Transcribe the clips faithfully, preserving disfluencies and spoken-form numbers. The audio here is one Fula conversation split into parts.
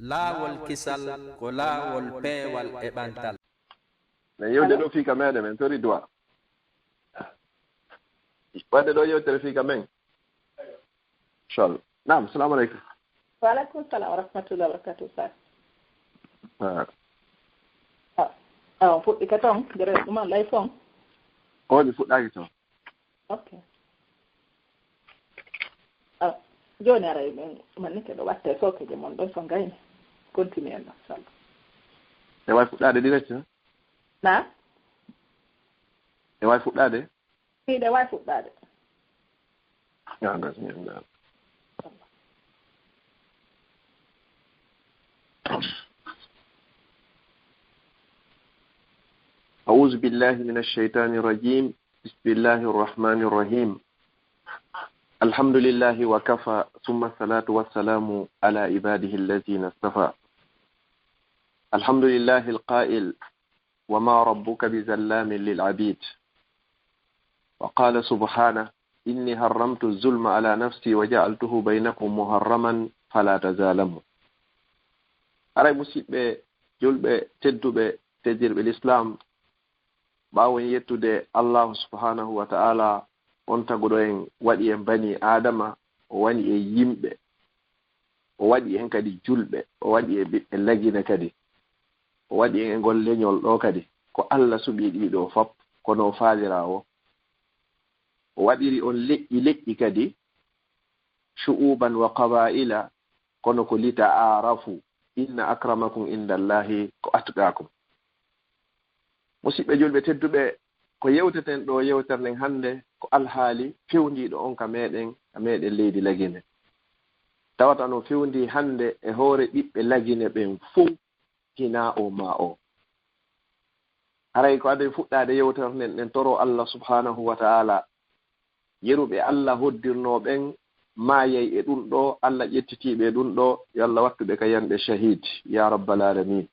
Laawol kisal ko laawol peewal e ɓantal. Men yewde ɗo fii ka meɗen, men tori duwa. Waɗde ɗo yewtere fii ka men. Inchallah. Naam, salamu aleykum. Wa aleykum salam wa rahmatullahi wa barakatuh, sir. Ah, Ah, ah, on fuɗɗi ka ton, gere ɗuma lay fon. O mi fuɗɗaaki ton. Ok. Ah, jooni aray men manni ke ɗo watte sokeje mon ɗon so ngayni. Continue, inchallah. E wawi fuɗɗaade direct, hein? Na? E wawi fuɗɗaade? Ɗiɗe wawi fuɗɗaade. Ah, that's me, I'm done. أعوذ بالله من الشيطان الرجيم. بسم الله الرحمن الرحيم. الحمد لله وكفى، ثم الصلاة والسلام على عباده الذين اصطفى. الحمد لله القائل: وما ربك بظلام للعبيد. وقال سبحانه: إني حرمت الظلم على نفسي وجعلته بينكم محرما فلا تظالموا. Haray musiɓɓe julɓe tedduɓe, teddirɓe l'islam, ɓaawo en yettude Allahu subhanahu wa ta'ala, on taguɗo en, waɗi en bani Aadama, o waɗi en yimɓe, o waɗi en kadi julɓe, o waɗi en ɓiɓɓe lagine kadi, o waɗi en e ngol leñol ɗo kadi. Ko Allah suɓi ɗiɗo fop, kono o faalira o. O waɗiri on leƴƴi leƴƴi kadi, shu'uban wa qaba'ila, kono ko li ta'arafu, inna akramakum indallahi ko atqakum. Musiɓɓe julɓe tedduɓe, ko yewteten ɗo yewtere nden hannde ko alhaali fewndiiɗo on ka meɗen, ka meɗen leydi Lagine. Tawata no fewndi hannde e hoore ɓiɓɓe Lagine ɓen fow, hinaa o maa o. Haray ko aden fuɗɗaade yewtere nden, ɗen toro Allah subhanahu wa ta'ala, yeru ɓe Allah hoddirnoo ɓen maayay e ɗun ɗo, Allah ƴettitiiɓe e ɗun ɗo, yo Allah wattu ɓe ka yanɓe shahid, ya rabbal alamin.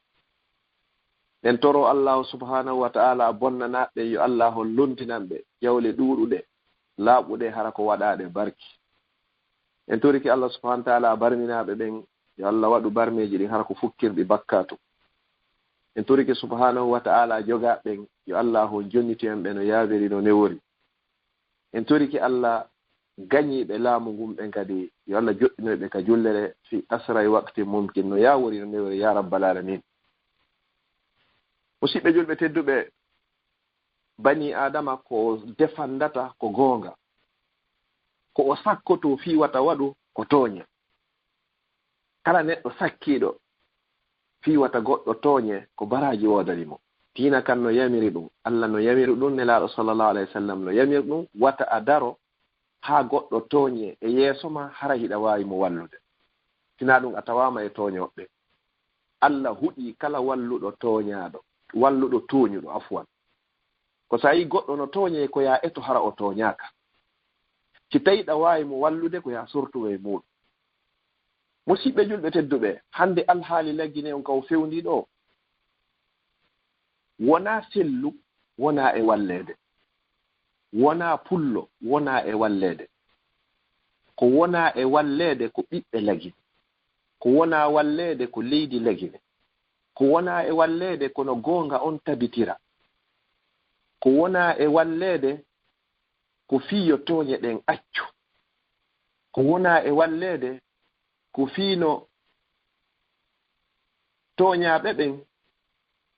Ɗen toro Allahu subhanahu wa ta'ala bonnanaaɓe ɓen, yo Allah on lontinan ɓe jawle ɗuuɗuɗe, laaɓuɗe, hara ko waɗaaɗe barki. En torike Allah subhanahu wa ta'ala barminaaɓe ɓen, yo Allah waɗu barmeeji ɗin hara ko fukkirɗi bakkaatu. En torike subhanahu wa ta'ala jogaaɓe ɓen, yo Allah on jonniti en ɓe no yaawiri no newori. En torike Allah gañiiɓe laamu ngun ɓen kadi, yo Allah joɗɗinoy ɓe ka jullere fi asray waqti mumkin no yaawori no newori ya rabbal alamin. Musiɓɓe julɓe tedduɓe, bani Aadama ko o defandata ko goonga. Ko o sakkoto fii wata waɗu ko tooña. Kala neɗɗo sakkiiɗo fii wata goɗɗo tooñe, ko baraaji woodani mo. Diina kan no yamiri ɗun, Allah no yamiri ɗun, Nelaaɗo sallallahu alayhi wa sallam no yamiri ɗun, wata a daro haa goɗɗo tooñe e yeeso ma, hara hiɗa waawi mo wallude. Sinaa ɗun a tawaama e tooñooɓe. Allah huɗii kala walluɗo tooñaaɗo, walluɗo tooñuɗo, afwan. Ko so a yii goɗɗo no tooñee, ko yo a eto hara o tooñaaka. Si tawii hiɗa waawi mo wallude, ko yo a sortu e muuɗun. Musiɓɓe julɓe tedduɓe, hannde alhaali Lagine on ka o fewndii ɗo, wonaa sellu, wonaa e walleede. Wonaa pullo, wonaa e walleede. Ko wonaa e walleede ko ɓiɓɓe Lagine. Ko wonaa walleede ko leydi Lagine. Ko wonaa e walleede ko no goonga on tabitira. Ko wonaa e walleede ko fii yo tooñe ɗen accu. Ko wonaa e walleede ko fii no tooñaaɓe ɓen,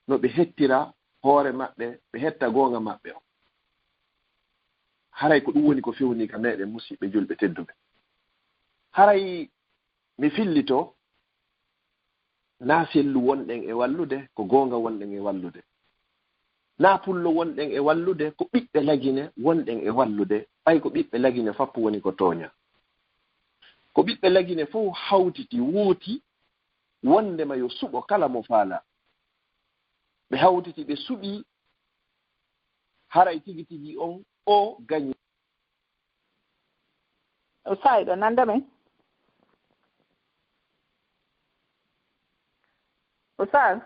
no ɓe hettira hoore maɓɓe, ɓe hetta goonga maɓɓe on. Haray ko ɗun woni ko fewndii ka meɗen, musiɓɓe julɓe tedduɓe. Haray mi fillito, naa sellu wonɗen e wallude, ko goonga wonɗen e wallude. Naa pullo wonɗen e wallude, ko ɓiɓɓe Lagine wonɗen e wallude, ɓay ko ɓiɓɓe Lagine fop woni ko tooñaa. Ko ɓiɓɓe Lagine fow hawtiti, wooti, wonndema yo suɓo kala mo faalaa. Ɓe hawtiti, ɓe suɓii, haray tigi tigi on o gañi. Oustaz, hiɗa nanda min? Oustaz?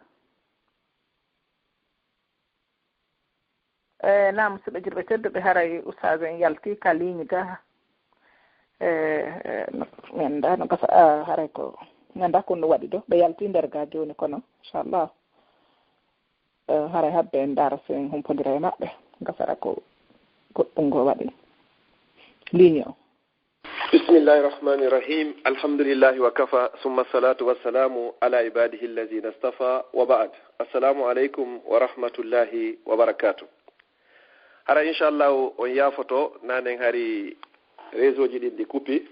E, naam, musiɓɓe julɓe tedduɓe, haray Oustaz en yalti ka ligne ga. E, e, no, mi anndaa no gasa, a, haray ko Ngannda ko no waɗi ɗo, ɓe yalti nder ga jooni kono, inchallah. Eh, haray hadde en ndaara si en humpondira e maɓɓe, ngasara ko goɗɗum ngo waɗi. Ligne o. بسم الله الرحمن الرحيم. الحمد لله وكفى، ثم الصلاة والسلام على عباده الذين اصطفى، وبعد. السلام عليكم ورحمة الله وبركاته. Hara inchallahu on yaafoto, nanen hari réseau ji ɗin ɗi kupi.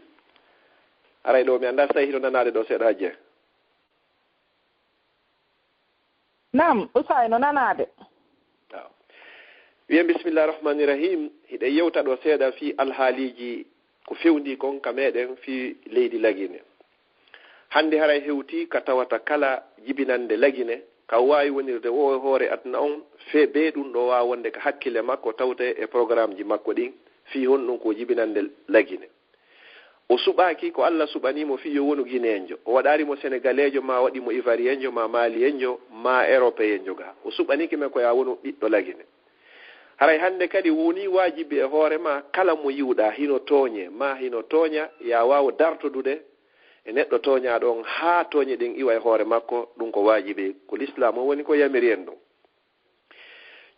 Haray ɗo mi annda si tawi hino nanaade ɗo seeɗa, Hajje. Naam, Usa, eno nanaade. Wiyen bismillahi rahmani rahim. Hiɗen yewta ɗo seeɗa fii alhaaliiji ko fewndii kon ka meɗen fii leydi Lagine. Hannde haray hewtii ka tawata kala jibinannde Lagine, ka waawi wonirde woo e hoore aduna on, fee bee ɗum ɗo waawa wonde ka hakkille makko tawte e programmeji makko ɗin fii honɗum ko jibinannde Lagine. O suɓaaki ko Alla suɓanii mo fii yo wonu Gineenjo, o waɗaali mo Senegaleejo, maa waɗi mo Ivariyeenjo, maa Maaliyenjo, maa Eropeyeenjo ga. O suɓaniike men ko yo a wonu ɓiɗɗo Lagine. Haray hannde kadi wonii waajibi e hoore maa kala mo yi'uɗaa hino tooñee, maa hino tooña, yo a waaw dartodude e neɗɗo tooñaaɗo on haa tooñe ɗen iwa e hoore makko, ɗum ko waajibi, ko Lislaam on woni ko yamiri en ɗum.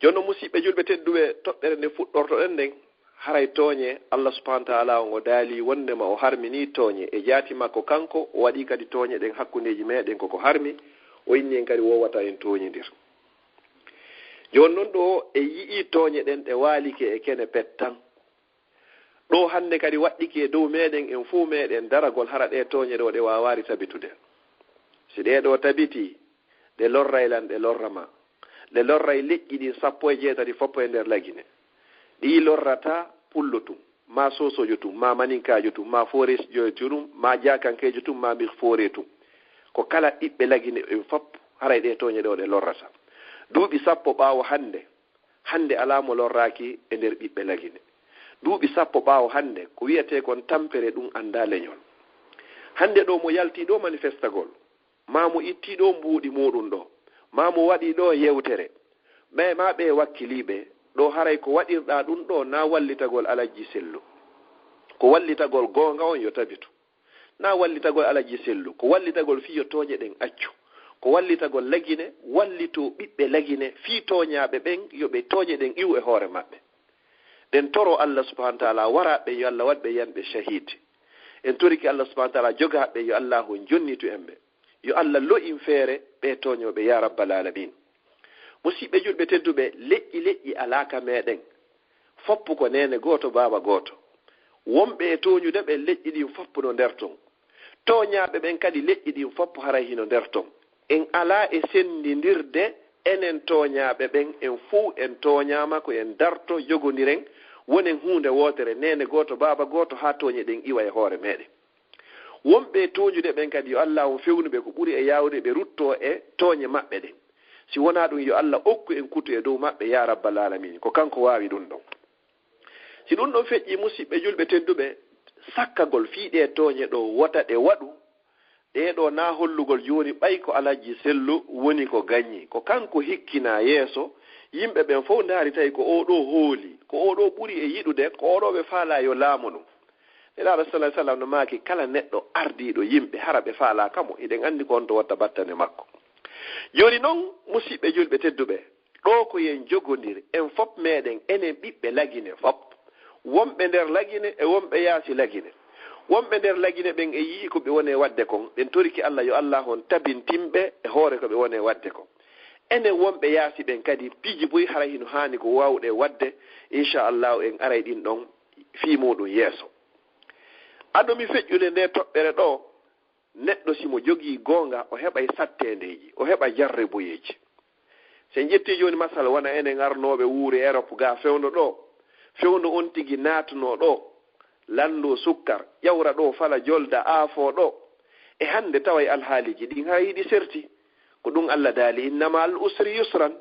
Jooni non, musiɓɓe julɓe tedduɓe, toɓɓere nde fuɗɗortoɗen nden, haray tooñe, Allah subhanahu wa ta'ala on o daali wondema o harminii tooñe e jaati makko kanko, o waɗii kadi tooñe ɗen hakkundeeji meɗen koko harmi, o inni en kadi wowata en tooñindir. Jooni non ɗo en yi'ii tooñe ɗen ɗe waalike e kene pet tan. Ɗo hannde kadi waɗɗike e dow meɗen en fow meɗen daragol hara ɗe tooñe ɗo ɗe waawaali tabitude. Si ɗee ɗo tabitii, ɗe lorray lan, ɗe lorra ma. Ɗe lorray leƴƴi ɗin sappo e jeetati fow e nder Lagine. Ɗi lorrataa pullo tun, maa soosoojo tun, maa maninkaajo tun, maa fooreejo tun, maa jaakankeejo tun, maa mbir fooree tun. Ko kala ɓiɓɓe Lagine en fow, haray ɗe tooñe ɗo ɗe lorrata. Duuɓi sappo ɓaawo hannde, hannde alaa mo lorraaki e nder ɓiɓɓe Lagine. Duuɓi sappo ɓaawo hannde, ko wi'etee kon tampere ɗum anndaa leñol. Hannde ɗo mo yaltii ɗo manifestagol, maa mo ittii ɗo mbuuɗi muuɗum ɗo, maa mo waɗii ɗo yewtere, ɓe maa ɓe wakkiliiɓe, ɗo haray ko waɗirɗaa ɗum ɗo naa wallitagol Alajji Sellu. Ko wallitagol goonga on yo tabitu. Naa wallitagol Alajji Sellu, ko wallitagol fii yo tooñe ɗen accu. Ko wallitagol Lagine, wallitoo ɓiɓɓe Lagine fii tooñaaɓe ɓen, yo ɓe tooñe ɗen iwu e hoore maɓɓe. Ɗen toroo Allah subhanahu wa ta'ala waraaɓe ɓen, yo Allah waɗ ɓe yanɓe shahiid. En torike Allah subhanahu wa ta'ala jogaaɓe ɓen, yo Allaahu jonnitu en ɓe. Yo Allah lo'in feere ɓee tooñooɓe, yaa rabbal aalamiin. Musiɓɓe julɓe tedduɓe, leƴƴi leƴƴi alaa ka meɗen. Foppu ko neene gooto, baaba gooto. Wonɓe e tooñude ɓen, leƴƴi ɗin foppu no nder ton. Tooñaaɓe ɓen kadi, leƴƴi ɗin foppu haray hino nder ton. En alaa e senndindirde, enen tooñaaɓe ɓen, en fow en tooñaama, ko en darto, jogondiren, wonen huunde wootere, neene gooto, baaba gooto, haa tooñe ɗen iwa e hoore meɗen. Wonɓe e tooñude ɓen kadi, yo Allaahu fewnu ɓe ko ɓuri e yaawde, ɓe ruttoo e tooñe maɓɓe ɗen. Si wonaa ɗum, yo Allah okku en kutu e dow maɓɓe, yaa rabbal aalamiin. Ko kanko waawi ɗum ɗon. Si ɗum ɗon feƴƴii, musiɓɓe julɓe tedduɓe, sakkagol fii ɗee tooñe ɗoo, wota ɗe waɗu, ɗee ɗoo naa hollugol jooni ɓay ko Alajji Sellu woni ko gañi. Ko kanko hikkinaa yeeso, yimɓe ɓen fow ndaari tawi ko oo ɗoo hooli, ko oo ɗoo ɓuri e yiɗude, ko oo ɗoo ɓe faalaa yo laamu ɗum. Nelaaɗo sallallahu alaihi wasallam no maaki, kala neɗɗo ardiiɗo yimɓe, hara ɓe faalaaka mo, hiɗen anndi ko honto watta battane makko. Jooni non, musiɓɓe julɓe tedduɓe, ɗoo ko yen jogondir, en fop meɗen, enen ɓiɓɓe Lagine fop, wonɓe nder Lagine e wonɓe yaasi Lagine. Wonɓe nder Lagine ɓen e yi'i ko ɓe woni e waɗde kon, ɓen torike Allah, yo Allah on tabintin ɓe e hoore ko ɓe woni e waɗde kon. Enen wonɓe yaasi ɓen kadi, piiji buy haray hino haani ko waawɗe waɗde, inchallahu en aray ɗin ɗon fii muuɗum yeeso. Ado mi feƴƴude ndee toɓɓere ɗoo, neɗɗo si mo jogii goonga, o heɓay satteendeeji, o heɓa jarriboyeeji. Si en ƴettii jooni masal, wona enen arnooɓe wuuri Erop gaa fewndo ɗoo, fewndo on tigi naatunoo ɗoo, lanndoo sukkar, ƴawra ɗoo, fala jolda, aafoo ɗoo. E hannde taway alhaaliiji ɗin hay hiɗi serti. Ko ɗum Allah daali, "Inna ma'al usri yusran."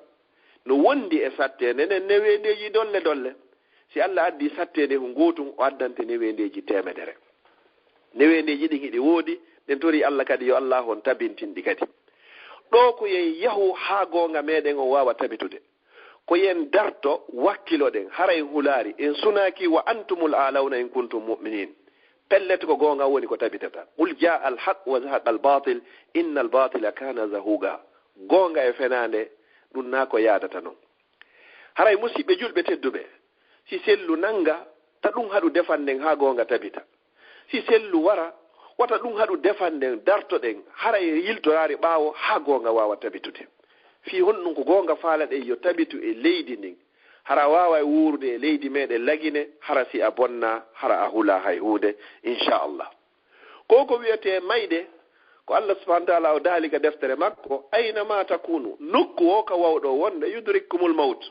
No wondi e satteende nden neweendeeji dolle dolle. Si Allah addii satteende ko ngootum, o addante neweendeeji teemedere. Neweendeeji ɗin hiɗi woodi, ɗen torii Allah kadi yo Allah on tabintin ɗi kadi. Ɗoo ko yen yahu haa goonga meɗen on waawa tabitude. Ko yen darto, wakkiloɗen, hara en hulaali, en sunaaki, "Wa antumul aalawna in kuntum mu'minin." Pellet ko goonga woni ko tabitata. Qul jaa al haq wa zahaqa al batil, inna al batila kana zahuqa. Goonga e fenaande, ɗum naa ko yaadata noon. Haray musiɓɓe julɓe tedduɓe, si sellu nannga, ta ɗum haɗu defanden haa goonga tabita. Si sellu wara, wata ɗum haɗu defanden, dartoɗen, haray yiltoraari ɓaawo haa goonga waawa tabitude. Fii honɗum ko goonga faalaɗen yo tabitu e leydi ndin? Hara a waaway wuurude e leydi meeɗen Lagine, hara si a bonna, hara a hulaa hay huunde, inchallah. Ko ko wiyetee mayde, ko Allah subhanahu wa ta'ala o daali ka deftere makko, "Ayna ma takunu, nokku o ka wawɗo wonde, yudrikkumul mawt."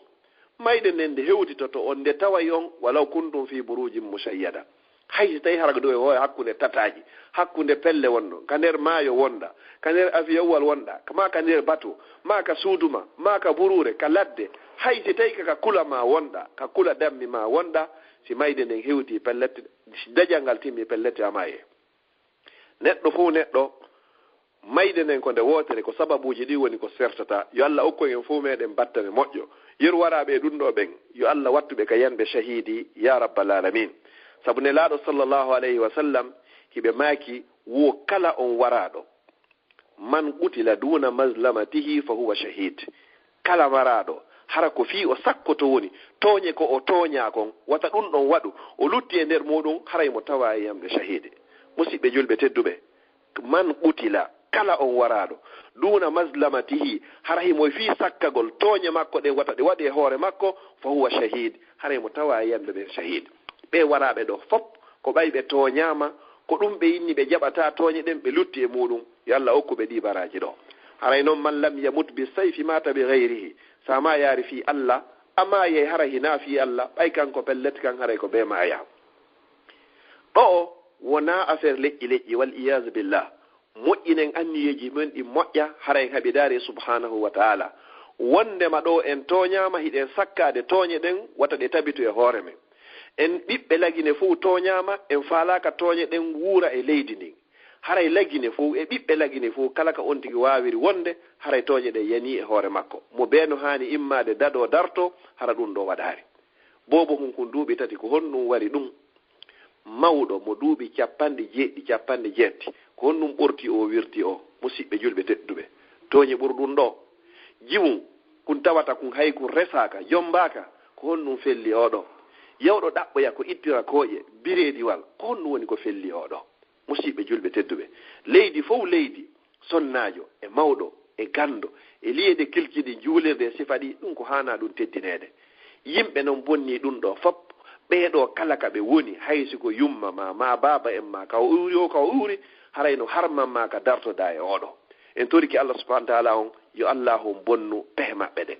Mayde nden nde hewtitoto on, nde taway on, "walaw kuntum fi burujin mushayyada." Hay si tawi hara ko ɗo e hoore hakkunde tataaji, hakkunde pelle wonno, ka nder maayo wonɗa, ka nder avion wal wonɗa, maa ka nder bato, maa ka suudu ma, maa ka buruure, ka ladde, hay si tawi ka, ka kula ma wonɗa, ka kula dammi ma wonɗa, si mayde nden hewti pellet, si dajal ngal timmi pellet a maye. Neɗɗo fof neɗɗo, mayde nden ko nde wootere, ko sababuuji ɗi woni ko sertata. Yo Allah okku en fof meɗen battane moƴƴo. Yerwaraaɓe e ɗum ɗo ɓen, yo Allah wattu ɓe ka yanɓe shahiidi, ya rabbal alamin. Sabu Nelaaɗo sallallahu alayhi wa sallam, hiɓe maaki, wo kala on waraaɗo, "Man qutila duna mazlamatihi fa huwa shahid." Kala maraaɗo, hara ko fii o sakkoto woni, tooñe ko o tooñaa kon, wata ɗum ɗon waɗu, o lutti e nder muuɗum, haray mo tawaa e yamde shahiide. Musiɓɓe julɓe tedduɓe, "Man qutila," kala on waraaɗo, "duna mazlamatihi," hara himo e fii sakkagol tooñe makko ɗen, wata ɗe waɗu e hoore makko, "fa huwa shahid," haray mo tawaa e yamde ɓen shahiid. Ɓee waraaɓe ɗo fop, ko ɓay ɓe tooñaama, ko ɗum ɓe inni ɓe jaɓataa tooñe ɗen, ɓe lutti e muuɗum. Yo Allah okku ɓe ɗii baraaji ɗo. Haray noon, "Man lam yamut bi sayfi mata bi ghayrihi." Si a maayaali fii Allah, a maayay hara hinaa fii Allah, ɓay kanko pellet kan haray ko bee maaya. Ɗo'o wonaa affaire leƴƴi leƴƴi, wal iyaazu billah. Moƴƴinen anniyeeji men ɗin moƴƴa, hara en haɓidaari subhanahu wa ta'ala. Wondema ɗo en tooñaama, hiɗen sakkaade tooñe ɗen, wata ɗe tabitu e hoore men. En ɓiɓɓe Lagine fof tooñaama, en faalaaka tooñe ɗen wuura e leydi ndin. Haray Lagine fof e ɓiɓɓe Lagine fof, kala ka on tigi waawiri wonde, haray tooñe ɗen yanii e hoore makko. Mo bee no haani immaade dadoo dartoo, hara ɗum ɗo waɗaari. Boobo Hunkun duuɓi tati, ko honɗum wari ɗum? Mawɗo mo duuɓi capanɗe jeeɗiɗi, capanɗe jeetti, ko honɗum ɓorti o, wirti o? Musiɓɓe julɓe tedduɓe, tooñe ɓuri ɗum ɗo? Jimum kun tawata kun hay kun resaaka, jommbaaka, ko honɗum felli oo ɗo? Yawɗo ɗaɓɓoya ko ittira kooƴe, bireediwal, ko honɗum woni ko felli oo ɗo? Musiɓɓe julɓe tedduɓe, leydi fow leydi, sonnaajo e mawɗo e ganndo e liyeede kilkiɗi juulirde e sifa ɗi, ɗum ko haanaa ɗum teddineede. Yimɓe noon bonnii ɗum ɗo fop, ɓee ɗo kala ka ɓe woni, hay si ko yumma ma, ma baaba en ma, ka o uuri o, ka o uuri, haray no harman ma ka dartodaa e oo ɗo. En torike Allah subhanahu wa ta'ala on, yo Allaahu on bonnu pehe maɓɓe ɗe.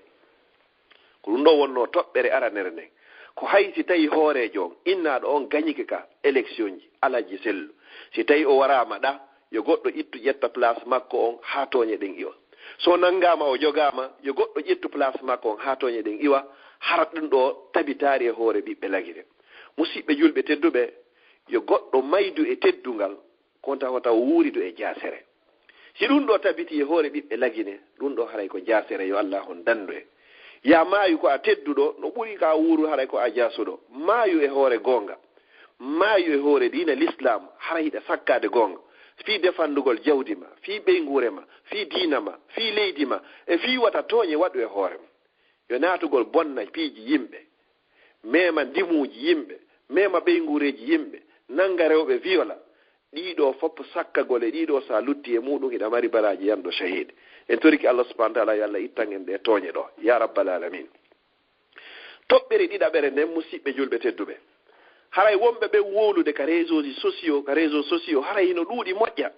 Ko ɗum ɗo wonnoo toɓɓere aranere nden. Ko hay si tawi hooreejo on, innaaɗo on gañike ka élection ji, Alhaji Sellu, si tawi o waraama ɗa, yo goɗɗo ittu ƴetta place makko on haa tooñe ɗen iwa. So nanngaama o jogaama, yo goɗɗo ƴettu place makko on haa tooñe ɗen iwa, hara ɗum ɗo tabitaari e hoore ɓiɓɓe Lagine. Musiɓɓe julɓe tedduɓe, yo goɗɗo maydu e teddungal, ko on tawa taw wuuridu e jaasere. Si ɗum ɗo tabiti e hoore ɓiɓɓe Lagine, ɗum ɗo haray ko jaasere, yo Allah on dandu en. Yaa maayu ko a tedduɗo, no ɓuri ka wuuru haray ko a jaasuɗo. Maayu e hoore goonga. Maayu e hoore diina Lislaam, haray hiɗa sakkaade goonga. Fii defandugol jawdi ma, fii ɓeynguure ma, fii diina ma, fii leydi ma, e fii wata tooñe waɗu e hoore ma. Yo naatugol bonna piiji yimɓe, mema ndimuuji yimɓe, mema ɓeynguureeji yimɓe, nannga rewɓe viyola. Ɗii ɗoo fof sakkagol e ɗii ɗoo, so a lutti e muuɗum, hiɗa mari baraaji yanɗo shahiid. En torike Allah subhanahu wa ta'ala, yo Allah ittan en ɗee tooñe ɗoo, ya rabbal alamin. Toɓɓere ɗiɗaɓere nden, musiɓɓe julɓe tedduɓe, haray wonɓe ɓen wowlude ka réseauji sociaux, ka réseaux sociaux, haray hino ɗuuɗi moƴƴa.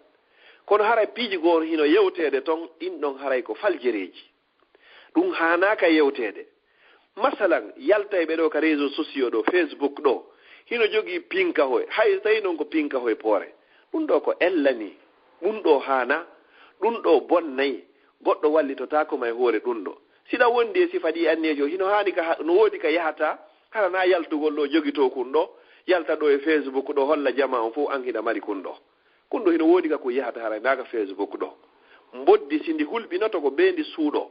Kono haray piiji goo hino yewteede ton, ɗin ɗon haray ko faljereeji. Ɗum haanaaka yewteede. Masalan, yaltayɓe ɗo ka réseaux sociaux ɗo, Facebook ɗo, hino jogii pinkahoy, hay so tawii noon ko pinkahoy poore. Ɗum ɗo ko ella nii. Ɗum ɗo haanaa. Ɗum ɗo bonnay. Goɗɗo wallitotaako ma e hoore ɗum ɗo. Siɗa wondi e sifa ɗi anniyeejo, hino haani ka ha-, no woodi ka yahata, hara na yaltugol ɗo jogitoo kun ɗo, yalta ɗo e Facebook ɗo, holla jamaa on fof an hiɗa mari kun ɗo. Kun ɗo hino woodi ka kun yahata, hara na ka Facebook ɗo. Mboddi si ndi hulɓinoto ko bee ndi suuɗo.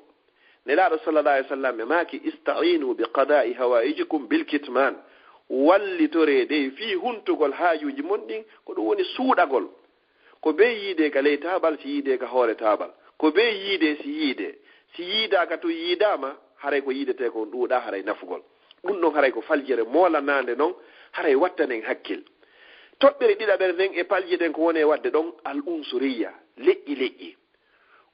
Nelaaɗo sallallahu alaihi wasallam e maaki, "Ista'inu bi qada'i hawaijikum bil kitman." Wallitoree dey fii huntugol haajuuji mon ɗin, ko ɗum woni suuɗagol. Ko bee yiidee ka ley taabal, si yiidee ka hoore taabal. Ko bee yiidee, si yiidee. Si yiidaaka tun, yiidaama, haray ko yiidetee kon ɗuuɗaa, haray nafugol. Ɗum ɗon haray ko faljere moolanaande non, haray wattanen hakkil. Toɓɓere ɗiɗaɓere nden e palje ɗen ko woni e waɗde ɗon, al unsuriya, leƴƴi leƴƴi.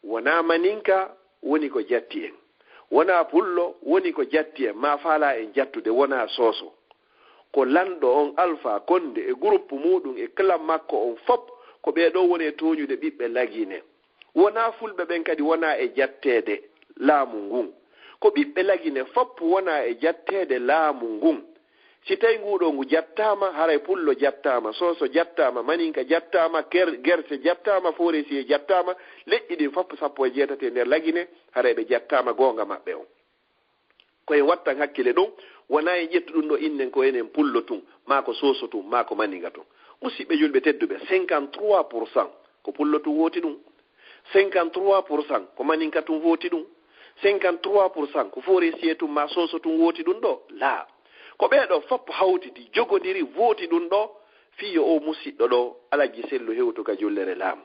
Wonaa maninka woni ko jatti en. Wonaa pullo woni ko jatti en, maa faalaa en jattude, wonaa sooso. Ko lanɗo on Alfaa Konde e groupe muuɗum e clan makko on fop, ko ɓee ɗoo woni e tooñude ɓiɓɓe Lagine. Wonaa fulɓe ɓen kadi wonaa e jatteede laamu ngun. Ko ɓiɓɓe Lagine fop wonaa e jatteede laamu ngun. Si tawi nguɗo ngu jattaama, haray pullo jattaama, sooso jattaama, maninka jattaama, ker-, gerse jattaama, forestier jattaama, leƴƴi ɗin fop sappo e jeetati e nder Lagine, haray ɓe jattaama goonga maɓɓe on. Ko en wattan hakkile ɗum, wonaa en ƴettu ɗum ɗo innen ko enen pullo tun, maa ko sooso tun, maa ko maninka tun. Musiɓɓe julɓe tedduɓe, cinquante-trois pour cent ko pullo tun wooti ɗum. Cinquante-trois pour cent ko maninka tun wooti ɗum. Cinquante-trois pour cent ko forestier tun maa sooso tun wooti ɗum ɗo. Laa. Ko ɓee ɗoo fop hawtiti, jogodiri, wooti ɗum ɗo, fii yo oo musiɗɗo ɗo, Alajji Sellu, hewtu ka jullere laamu.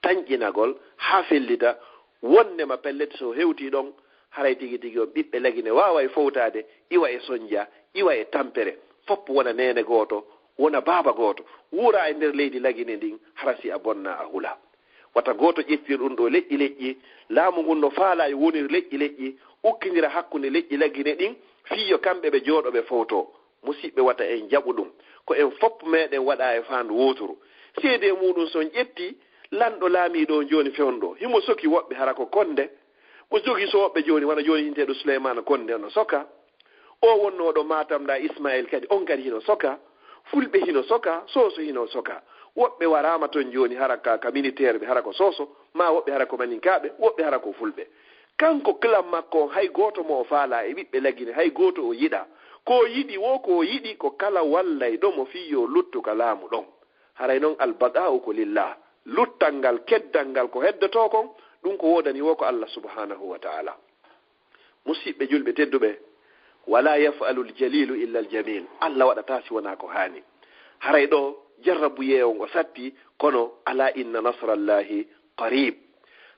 Tanƴinagol haa fellita, wonndema pellet, so hewtii ɗon, haray tigi tigi on ɓiɓɓe Lagine waaway fowtaade, iwa e Sonja, iwa e Tampere, fop wona neene gooto, wona baaba gooto, wuura e nder leydi Lagine ndin, hara si a bonnaa a hulaa. Wata gooto ƴettir ɗum ɗo leƴƴi leƴƴi, laamu ngun no faalaa yo wonir leƴƴi leƴƴi, ukkindira hakkunde leƴƴi Lagine ɗin, fii yo kamɓe ɓe jooɗo ɓe fowto. Musiɓɓe, wata en jaɓu ɗum. Ko en fop meɗen waɗa e faandu wooturu. Seedee muuɗum, so on ƴetti, lanɗo laamiiɗo on jooni fewndo, himo soki woɓɓe hara ko Konde. Mo jogi so woɓɓe jooni, wano jooni inteeɗo Suleymaana Konde no soka. O wonnoo ɗo Matam ɗa Ismael kadi, on kadi hino soka. Fulɓe hino soka, Sooso hino soka. Woɓɓe waraama ton jooni hara ka, ka militeer ɓe, hara ko Sooso, maa woɓɓe hara ko Maninkaaɓe, woɓɓe hara ko Fulɓe. Kanko clan makko on, hay gooto mo o faalaa e ɓiɓɓe Lagine, hay gooto o yiɗaa. Ko o yiɗi woo, ko o yiɗi ko kala wallayɗo mo fii yo luttu ka laamu ɗon. Haray non albaqaa'u ko lillah. Luttal ngal, keddal ngal ko heddotoo kon, ɗum ko woodani woo ko Allah subhanahu wa ta'ala. Musiɓɓe julɓe tedduɓe, wala yaf'alu al-jalilu illa al-jamil. Allah waɗataa si wonaa ko haani. Haray ɗo jarrabuyee on o satti, kono ala inna nasrallahi qarib.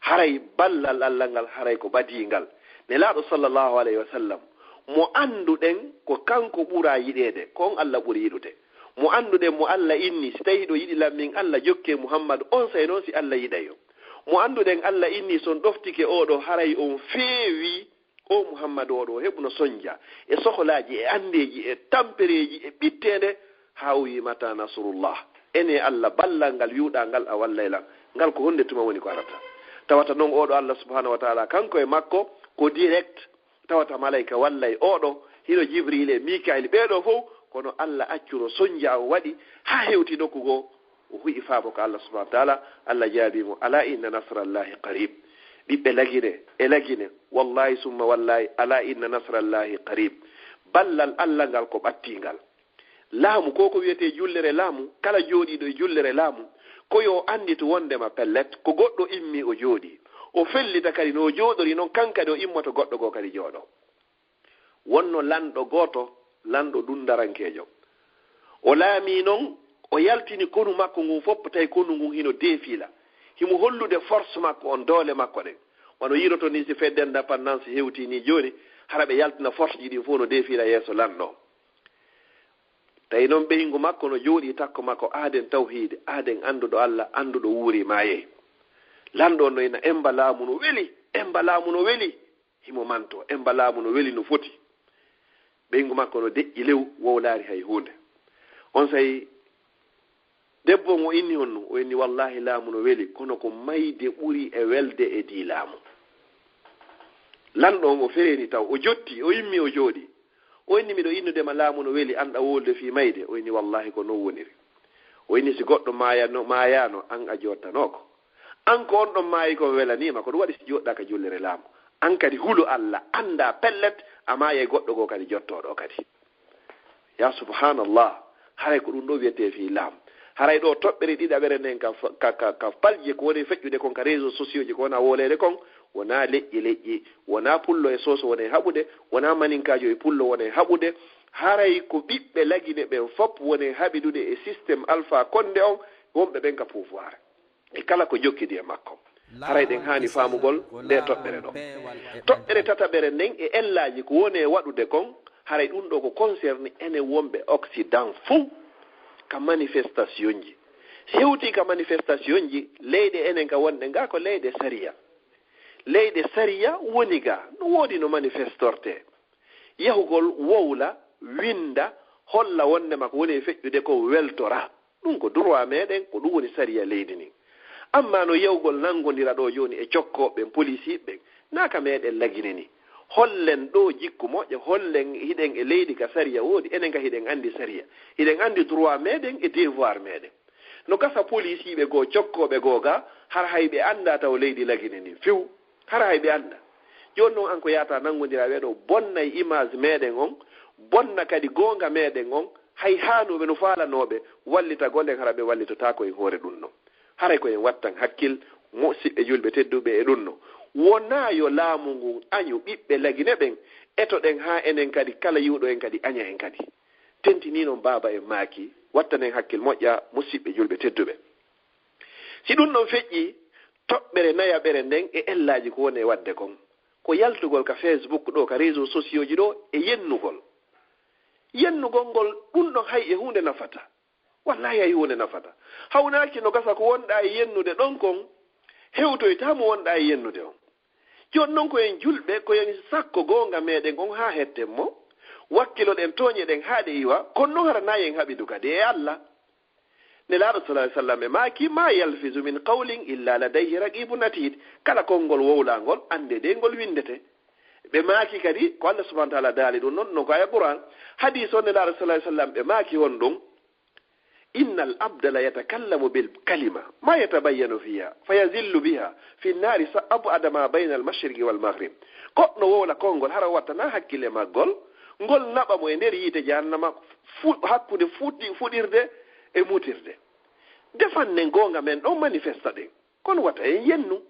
Haray ballal Allah ngal, haray ko ɓadiingal. Nelaaɗo sallallahu alayhi wa sallam, mo annduɗen ko kanko ɓuraa yiɗeede, ko on Allah ɓuri yiɗude. Mo annduɗen, mo Allah inni, si tawi hiɗo yiɗi lan min Allah, jokkee Muhammadu, onsay non si Allah yiɗay on. Mo annduɗen Allah inni, si on ɗoftike oo ɗoo, haray on feewii, oo Muhammadu, oo ɗoo heɓuno sonja e sohlaaji, e anndeeji, e tampereeji, e ɓitteende, haa o wi'i, "Mata nasrullah?" Enee Allah, ballal ngal wi'uɗaa ngal a wallay lan, ngal ko honde tuma woni ko arata? Tawata non oo ɗoo Allah subhanahu wa ta'ala, kanko e makko ko direct, tawata malayka wallay oo ɗoo, hino Jibril e Mikail, ɓee ɗoo fow, kono Allah accuro sonja o waɗi haa hewti nokku goo, o hu'i faabo ka Allah subhanahu wa ta'ala, Allah jaabii mo, "Ala inna nasrallahi qarib." Ɓiɓɓe Lagine e Lagine, wallahi summa wallahi, "Ala inna nasrallahi qarib." Ballal Allah ngal ko ɓattiingal. Laamu, ko ko wi'etee jullere laamu, kala jooɗiiɗo e jullere laamu, ko yo o annditu wondema pellet, ko goɗɗo immi o jooɗii. O fellita kadi no o jooɗori non, kan kadi o immoto, goɗɗo goo kadi jooɗo. Wonno lanɗo gooto, lanɗo dundarankeejo. O laamii non, o yaltini konu makko ngun fof, tawi konu ngun hino deefiila. Himo hollude force makko on, doole makko ɗen. Wano yiiroto ni, si fête d'indépendance hewtii ni jooni, hara ɓe yaltina force ji ɗin fof no deefiila yeeso lanɗo. Tawi non ɓeyngu makko no jooɗii takko makko, aaden tawhiide, aaden annduɗo Allah, annduɗo wuuri maayey. Lanɗo on no ina, "Emba laamu no weli, emba laamu no weli." Himo manto, emba laamu no weli no foti. Ɓeyngu makko no deƴƴi lew, wowlaari hay huunde. Onsay debbo on o inni honno? O inni, "Wallahi, laamu no weli, kono ko mayde ɓuri e welde e dii laamu." Lanɗo on o fereeni taw, o jotti, o immi, o jooɗii. O inni, "Miɗo innude ma, laamu no weli, an ɗa wowlude fii mayde?" O inni, "Wallahi, ko non woniri." O inni, "Si goɗɗo maayano, maayaano, an a jottanooko. An ko on ɗon maayi kon welanii ma, ko ɗum waɗi si jooɗɗaa ka jullere laamu. An kadi hulu Allah, anndaa pellet, a maayay goɗɗo goo kadi jottooɗo kadi." Ya subhanallah, haray ko ɗum ɗo wiyetee fii laamu. Haray ɗo toɓɓere ɗiɗaɓere nden ka, ka, ka, ka palje ko woni feƴƴude kon, ka réseaux sociaux ji ko wona wooleede kon, wonaa leƴƴi leƴƴi, wonaa pullo e sooso woni e haɓude, wonaa maninkaajo e pullo woni e haɓude, Haray ko ɓiɓɓe Lagine ɓen fop woni haɓidude e système Alpha Condé on, wonɓe ɓen ka pouvoir, e kala ko jokkidi e makko. Haray ɗen haani faamugol nde toɓɓere ɗo. Toɓɓere tataɓere nden e ellaaji ko woni e waɗude kon, haray ɗum ɗo ko concerni enen wonɓe Occident fow ka manifestationji. Si hewtii ka manifestationji, leyɗe enen ka wonɗen ga ko leyɗe sariya. Leyɗe sariya woni ga, no woodi no manifestortee. Yahugol wowla, winnda, holla wonndema ko woni e feƴƴude ko weltora. Ɗum ko droit meɗen, ko ɗum woni sariya leydi ndin. Amma no yahugol nanngondira ɗo jooni e cokkooɓe ɓen, polisiiɓe ɓen, naa ka meɗen Lagine ni. Hollen ɗo jikku moƴƴo, hollen hiɗen e leydi ka sariya woodi, enen ka hiɗen anndi sariya. Hiɗen anndi droit meɗen e devoir meɗen. No gasa polisiiɓe goo, cokkooɓe goo ga, hara hay ɓe anndaa taw leydi Lagine ni few. Hara hay ɓe anndaa. Jooni non an ko yahata nanngondiraa ɓee ɗo bonnay image meɗen on, bonna kadi goonga meɗen on, hay haanuɓe no faalanooɓe wallitagol en, hara ɓe wallitotaako en hoore ɗum non. Haray ko en wattan hakkil, musiɓɓe julɓe tedduɓe, e ɗum non. Wonaa yo laamu ngun añu ɓiɓɓe Lagine ɓen, etoɗen haa enen kadi kala yi'uɗo en kadi aña en kadi. Tentinii non baaba en maaki, wattanen hakkil moƴƴa, musiɓɓe julɓe tedduɓe. Si ɗum ɗon feƴƴii, toɓɓere nayaɓere nden e ellaaji ko woni e waɗde kon, ko yaltugol ka Facebook ɗo, ka réseaux sociaux ji ɗo, e yennugol. Yennugol ngol, ɗum ɗon hay e huunde nafata. Wallaahi hay huunde nafata. Hawnaaki no gasa ko wonɗaa e yennude ɗon kon, hewtoytaa mo wonɗaa e yennude on. Jooni non ko en julɓe, ko en sakko goonga meɗen on haa hetten mo, wakkiloɗen tooñe ɗen haa ɗe iwa, kono non hara naa en haɓidu kadi e Alla. Nelaaɗo sallallahu alayhi wa sallam ɓe maaki, "Ma yalfizu min qawlin illa ladayhi raqibun atid." Kala konngol wowlangol, annde de ngol winndete. Ɓe maaki kadi, ko Allah subhanahu wa ta'ala daali ɗum non, non ko aya Qur'an. Hadis on Nelaaɗo sallallahu alayhi wa sallam ɓe maaki honɗum, "Innal abda la yatakallamu bil kalima ma yatabayyanu fiha fa yazillu biha fi nari sa ab'ada ma bayna al mashriqi wal maghrib." Goɗɗo wowla konngol hara wattana hakkille maggol, ngol naɓa mo e nder yiite jahannama fu-, hakkunde fuɗɗi-, fuɗirde e mutirde. Defannen goonga men ɗon manifesta ɗen, kono wata en yennu.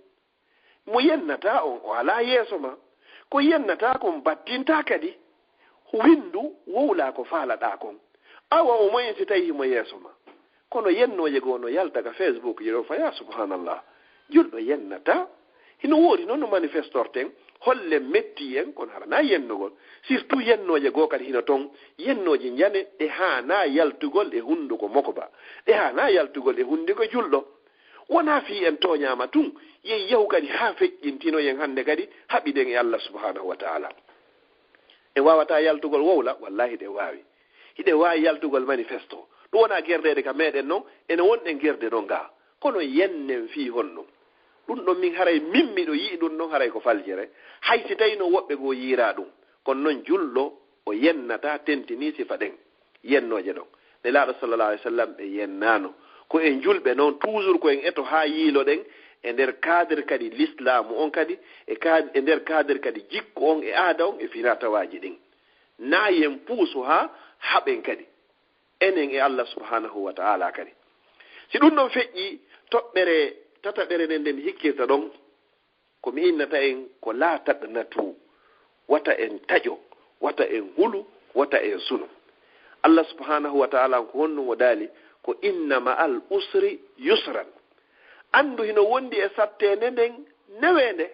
Mo yennataa on, o alaa yeeso ma. Ko yennataa kon battintaa kadi. Winndu, wowlaa ko faalaɗaa kon. Awa o moyen si tawii himo yeeso ma. Kono yennooje goo no yalta ka Facebook ji ɗo, fa yaa subhanallah. Julɗo yennataa. Hino woodi noon no manifestorten, hollen mettii en, kono hara naa yennugol. Surtout yennooje goo kadi hino ton, yennooje njane, ɗe haanaa yaltugol e hunnduko mokba. Ɗe haanaa yaltugol e hunnduko julɗo. Wonaa fii en tooñaama tun, yen yahu kadi haa feƴƴintinoyen hannde kadi haɓiden e Allah subhanahu wa ta'ala. En waawataa yaltugol wowla, wallaahi ɗen waawi. Hiɗen waawi yaltugol manifesto. Ɗum wonaa gerdeede ka meɗen non, ene wonɗen gerde non gaa. Kono yennen fii honɗum? Ɗum ɗon min haray min miɗo yi'i ɗum ɗon haray ko faljere. Hay si tawii no woɓɓe goo yiiraa ɗum. Kono non julɗo o yennataa tentinii sifa ɗen. Yennooje ɗon. Nelaaɗo sallallahu alayhi wa sallam ɓe yennaano. Ko en julɓe non, toujours ko en eto haa yiiloɗen e nder cadre kadi l'islamu on kadi, e kad-, e nder cadre kadi jikku on e aada on e finatawaaji ɗin. Naa yen puusu haa haɓen kadi. Enen e Allah subhanahu wa ta'ala kadi. Si ɗum ɗon feƴƴi, toɓɓere tataɓere nden nden hikkirta ɗon, ko mi innata en ko laa taqnatu, wata en taƴo, wata en hulu, wata en sunu. Allah subhanahu wa ta'ala ko honɗum o daali? Ko inna ma'al usri yusran. Anndu hino wondi e satteende nden neweende.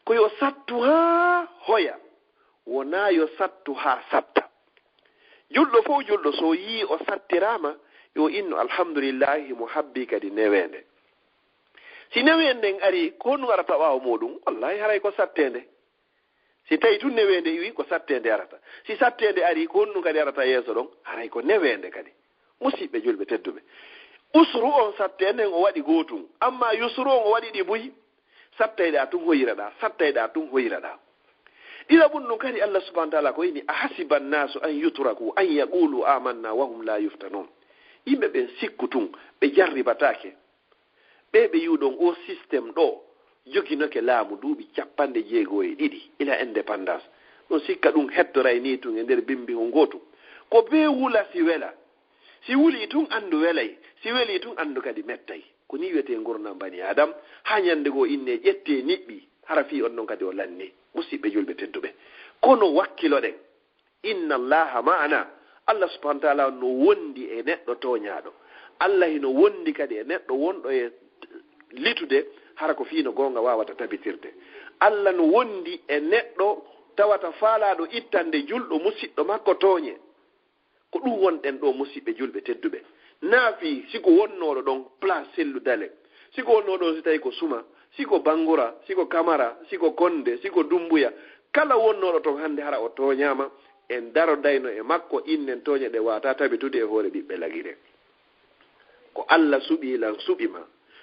Ko yo sattu haa hoya, wonaa yo sattu haa satta. Julɗo fof julɗo so yii o sattiraama, yo innu alhamdulillahi mo habbii kadi neweende. Si neweende nden arii, ko honɗum arata ɓaawo muuɗum? Wallahi haray ko satteende. Si tawii tun neweende iwii, ko satteende arata. Si satteende arii, ko honɗum kadi arata yeeso ɗon? Haray ko neweende kadi. Musiɓɓe julɓe tedduɓe, usru on satteende nden o waɗi gootum, amma yusru on o waɗi ɗi buy. Sattayɗaa tun hoyiraɗaa, sattayɗaa tun hoyiraɗaa. Ɗiɗaɓun ɗum kadi Allah subhanahu wa ta'ala ko inni, "Ahasiba annasu an yutraku an yaqulu amanna wa hum la yuftanun." Yimɓe ɓen sikku tun ɓe jarribataake? Ɓee ɓe yi'uɗon oo système ɗoo joginoke laamu duuɓi capanɗe jeego e ɗiɗi ila indépendance. Ɗum sikka ɗum hettoray nii tun e nder bimbihun ngootu. Ko bee wula si wela. Si wulii tun anndu welay, si welii tun anndu kadi mettay. Ko nii wiyetee ngurndan bani Aadam, haa ñannde goo innee ƴettee niɓɓii, hara fii on non kadi o lannii. Musiɓɓe julɓe tedduɓe. Kono wakkiloɗen. Inna Allaha ma'ana. Allah subhanahu wa ta'ala no wondi e neɗɗo tooñaaɗo. Allah hino wondi kadi e neɗɗo wonɗo e litude, hara ko fii no goonga waawata tabitirde. Allah no wondi e neɗɗo tawata faalaaɗo ittande julɗo musiɗɗo makko tooñe. Ko ɗum wonɗen ɗo, musiɓɓe julɓe tedduɓe. Naa fii si ko wonnooɗo ɗon place Sellu Dale, si ko wonnooɗo ɗon, si tawi ko Suma, si ko Banngura, si ko Kamara, si ko Konnde, si ko Dummbuya, kala wonnooɗo ton hannde hara o tooñaama, en darodayno e makko, innen tooñe ɗe waawataa tabitude e hoore ɓiɓɓe Lagine. Ko Alla suɓii lan, suɓi ma,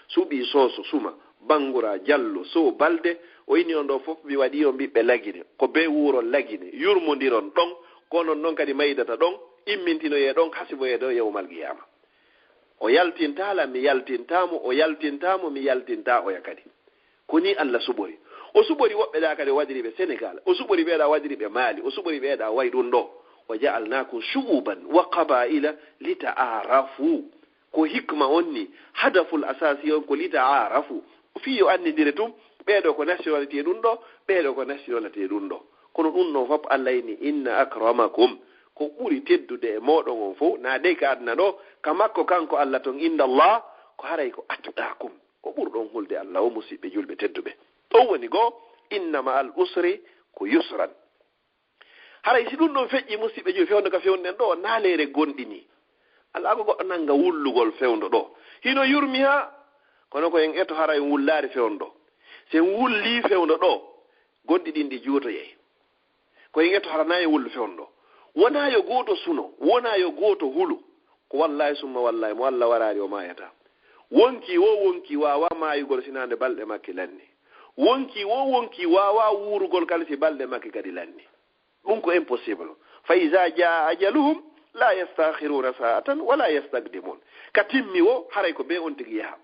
suɓii Sooso, Suma, Banngura, Jallo, Sow, Balde, o inni on ɗoo fof, mi waɗii on ɓiɓɓe Lagine, ko bee wuuron Lagine, yurmondiron ɗon, ko onon non kadi maydata ɗon, immintinoyee ɗon, hasiboyee ɗon yawmal qiyaama. O yaltintaa lan, mi yaltintaa mo, o yaltintaa mo, mi yaltintaa oya kadi. Ko nii Alla suɓori. O suɓori woɓɓe ɗaa kadi, o waɗiri ɓe Senegaal, o suɓori ɓee ɗaa, o waɗiri ɓe Maali, o suɓori ɓee ɗaa, o wayi ɗum ɗoo. "Wa ja'alnaakum shu'uban wa qabaa'ila li ta'aarafu." Ko hikma on ni, hadaful asasi on ko li ta'aarafu. Fii yo anndindire tun, ɓee ɗoo ko nationalité ɗum ɗoo, ɓee ɗoo ko nationalité ɗum ɗoo. Kono ɗum ɗon fof Alla inni, "Inna akramakum," ko ɓuri teddude e mooɗon on fof, naa dey ka aduna ɗoo, ka makko kanko Alla ton, "inda Allah," ko haray ko "atqaakum." Ko ɓurɗon hulde Alla o, musiɓɓe julɓe tedduɓe. Ɗon woni goo, "Inna ma'al usri ko yusran." Haray si ɗum ɗon feƴƴi, musiɓɓe julɓe, fewndo ka fewndo ɗen ɗoo, naaleere gonɗini. Alaa ko goɗɗo nannga wullugol fewndo ɗoo. Hino yurmi haa, kono ko en eto haray en wullaari fewndo ɗoo. Si en wullii fewndo ɗoo, gonɗi ɗin ɗi juutoyay. Ko en eto hara naa en wullu fewndo ɗoo. Wonaa yo gooto suno, wonaa yo gooto hulu. Ko wallaahi summa wallaahi, mo Alla waraari o maayataa. Wonkii woo wonkii waawaa maayugol si naa nde balɗe makki lanni. Wonkii woo wonkii waawaa wuurugol kadi si balɗe makki kadi lanni. Ɗum ko impossible. "Fa iza jaa ajaluhum la yasta'khiruna sa'atan wa la yastaqdimun." Ka timmi woo, haray ko bee on tigi yaha.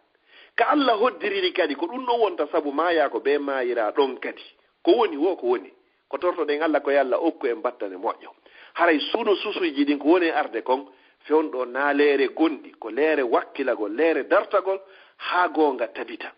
Ka Alla hoddiriri kadi, ko ɗum ɗon wonta sabu maayaa ko bee maayiraa ɗon kadi. Ko woni woo, ko woni. Ko tortoɗen Alla, ko yo Alla okku en battane moƴƴo. Haray suno susuuji ɗin ko woni e arde kon, fewndo ɗoo naa leere gonɗi, ko leere wakkilagol, leere dartagol, haa goonga tabita.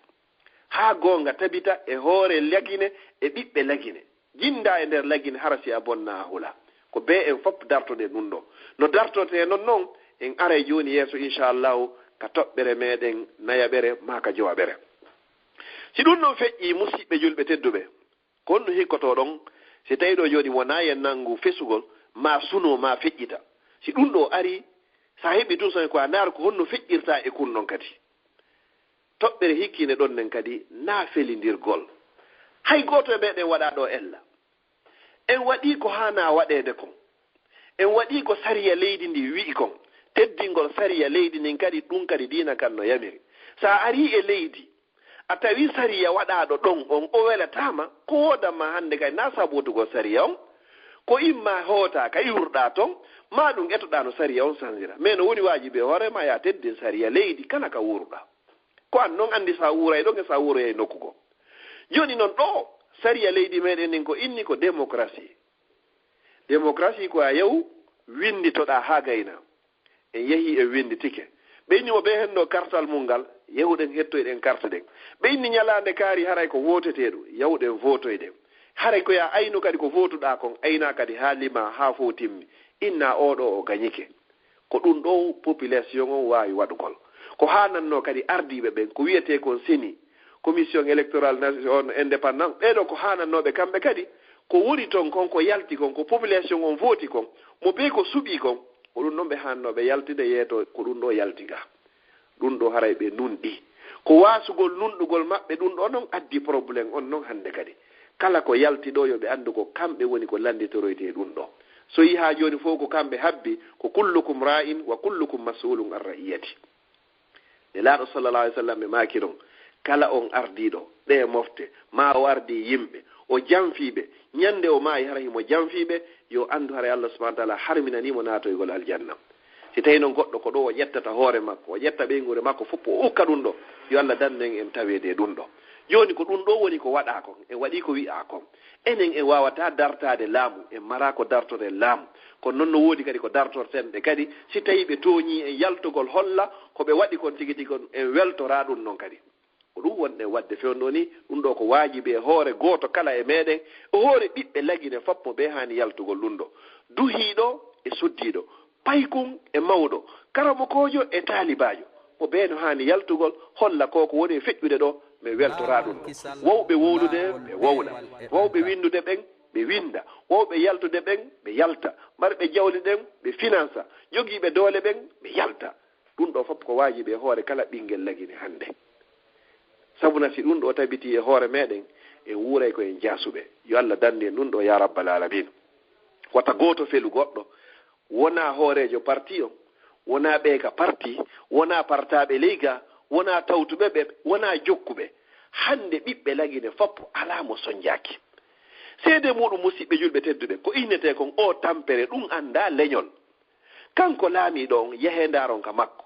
Haa goonga tabita e hoore Lagine, e ɓiɓɓe Lagine. Jinndaa e nder Lagine, hara si a bonnaa a hulaa. Ko bee en fof dartoɗen ɗum ɗoo. No dartortee non non, en aray jooni yeeso, inchallahu, ka toɓɓere meɗen nayaɓere maa ka jowaɓere. Si ɗum ɗon feƴƴii, musiɓɓe julɓe tedduɓe, ko honno hikkotoɗon si tawi ɗoo jooni wonaa en nanngu fesugol, maa suno, maa feƴƴita? Si ɗum ɗoo arii, si a heɓii tun, so ko a ndaar ko honno feƴƴirta e kun ɗon kadi. Toɓɓere hikkinde ɗon nden kadi, naa felindirgol. Hay gooto e meɗen waɗaa ɗoo ella. En waɗii ko haanaa waɗeede kon. En waɗii ko sariya leydi ndi wi'i kon. Teddingol sariya leydi ndin kadi, ɗum kadi diina kan no yamiri. Si a arii e leydi, a tawii sariya waɗaaɗo ɗon on, o welataa ma, ko woodan ma hannde kadi, naa sabu wotugol sariya on, ko imma hootaa ka iwruɗaa ton, maa ɗum etoɗaa no sariya on sanjira. Mais no woni waajibi e hoore maa, yo a teddin sariya leydi kala ka wuuruɗaa. Ko an non anndi si a wuuray ɗon e si a wuuroyay nokku goo. Jooni non ɗoo, sariya leydi meɗen ndin ko inni ko démocratie. Démocratie ko a yahu winnditoɗaa haa gaynaa. En yahii, en winnditike. Ɓe inni mo bee henndo kartal mum ngal, yahuɗen hettoyɗen karte ɗen. Ɓe inni ñalaande kaari haray ko wootetee ɗum, yahuɗen vootoyɗen. Haray ko yo a aynu kadi ko vootuɗaa kon, aynaa kadi haa limaa, haa fof timmi. Innaa oo ɗoo o gañike. Ko ɗum ɗoo population on waawi waɗugol. Ko haanannoo kadi ardiiɓe ɓen, ko wi'etee kon C E N I, Commission Électorale Nation Indépendante, ɓee ɗoo ko haanannooɓe kamɓe kadi, ko woni ton kon, ko yalti kon, ko population on vooti kon, mo bee ko suɓii kon, ko ɗum ɗon ɓe haannoo ɓe yaltinde yeeto, ko ɗum ɗoo yalti ga. Ɗum ɗoo haray ɓe nunɗi. Ko waasugol nunɗugol maɓɓe ɗum ɗoo non addi problème on non hannde kadi. Kala ko yalti ɗoo, yo ɓe anndu ko kamɓe woni ko lannditoroytee ɗum ɗoo. So yii haa jooni fof ko kamɓe habbi, ko "kullukum ra'in wa kullukum mas'ulun an ra'iyati." Nelaaɗo sallallahu alaihi wasallam ɓe maaki non, kala on ardiiɗo ɗee mofte, maa o ardii yimɓe, o janfii ɓe, ñande o maayi hara himo janfii ɓe, yo anndu haray Allah subhanahu wa ta'ala harminanii mo naatoygol aljanna. Si tawii non goɗɗo ko ɗoo o ƴettata hoore makko, o ƴetta ɓeynguure makko fof, o ukka ɗum ɗoo, yo Allah dandu en en taweede e ɗum ɗoo. Jooni ko ɗum ɗoo woni ko waɗaa kon, en waɗii ko wi'aa kon. Enen en waawataa dartaade laamu, en maraa ko dartoren laamu. Kono non no woodi kadi ko dartorten ɓe kadi, si tawii ɓe tooñii en, yaltugol holla ko ɓe waɗi kon tigi tigi kon, en weltoraa ɗum non kadi. Ɗum wonɗen waɗde fewndo ni, ɗum ɗo ko waajibi e hoore gooto kala e meɗen, e hoore ɓiɓɓe Lagine fop mo ɓe haani yaltugol ɗum ɗo. Duhiiɗo e suddiiɗo, paykun e mawɗo, karamokoojo e taalibaajo, mo ɓe no haani yaltugol, holla ko ko woni e feƴƴude ɗo, mi weltora ɗum ɗo. Wowɓe wowlude, ɓe wowla. Wowɓe winndude ɓen, ɓe winnda. Wowɓe yaltude ɓen, ɓe yalta. Marɓe jawle ɗen, ɓe finansa. Jogiiɓe doole ɓen, ɓe yalta. Ɗum ɗo fof ko waajibi e hoore kala ɓinngel Lagine hannde. Sabuna si ɗum ɗo tabitii e hoore meɗen, en wuuray ko en jaasuɓe. Yo Allah danndu en ɗum ɗo, ya rabbal alamin. Wata gooto felu goɗɗo. Wonaa hooreejo parti on, wonaa ɓe ka parti, wonaa partaaɓe ley ga, wonaa tawtuɓe ɓe, wonaa jokkuɓe. Hannde ɓiɓɓe Lagine fof alaa mo sonjaaki. Seede muɗum, musiɓɓe julɓe tedduɓe, ko innetee kon o tampere, ɗum anndaa leñol. Kanko laamiiɗo on, yehee ndaaron ka makko.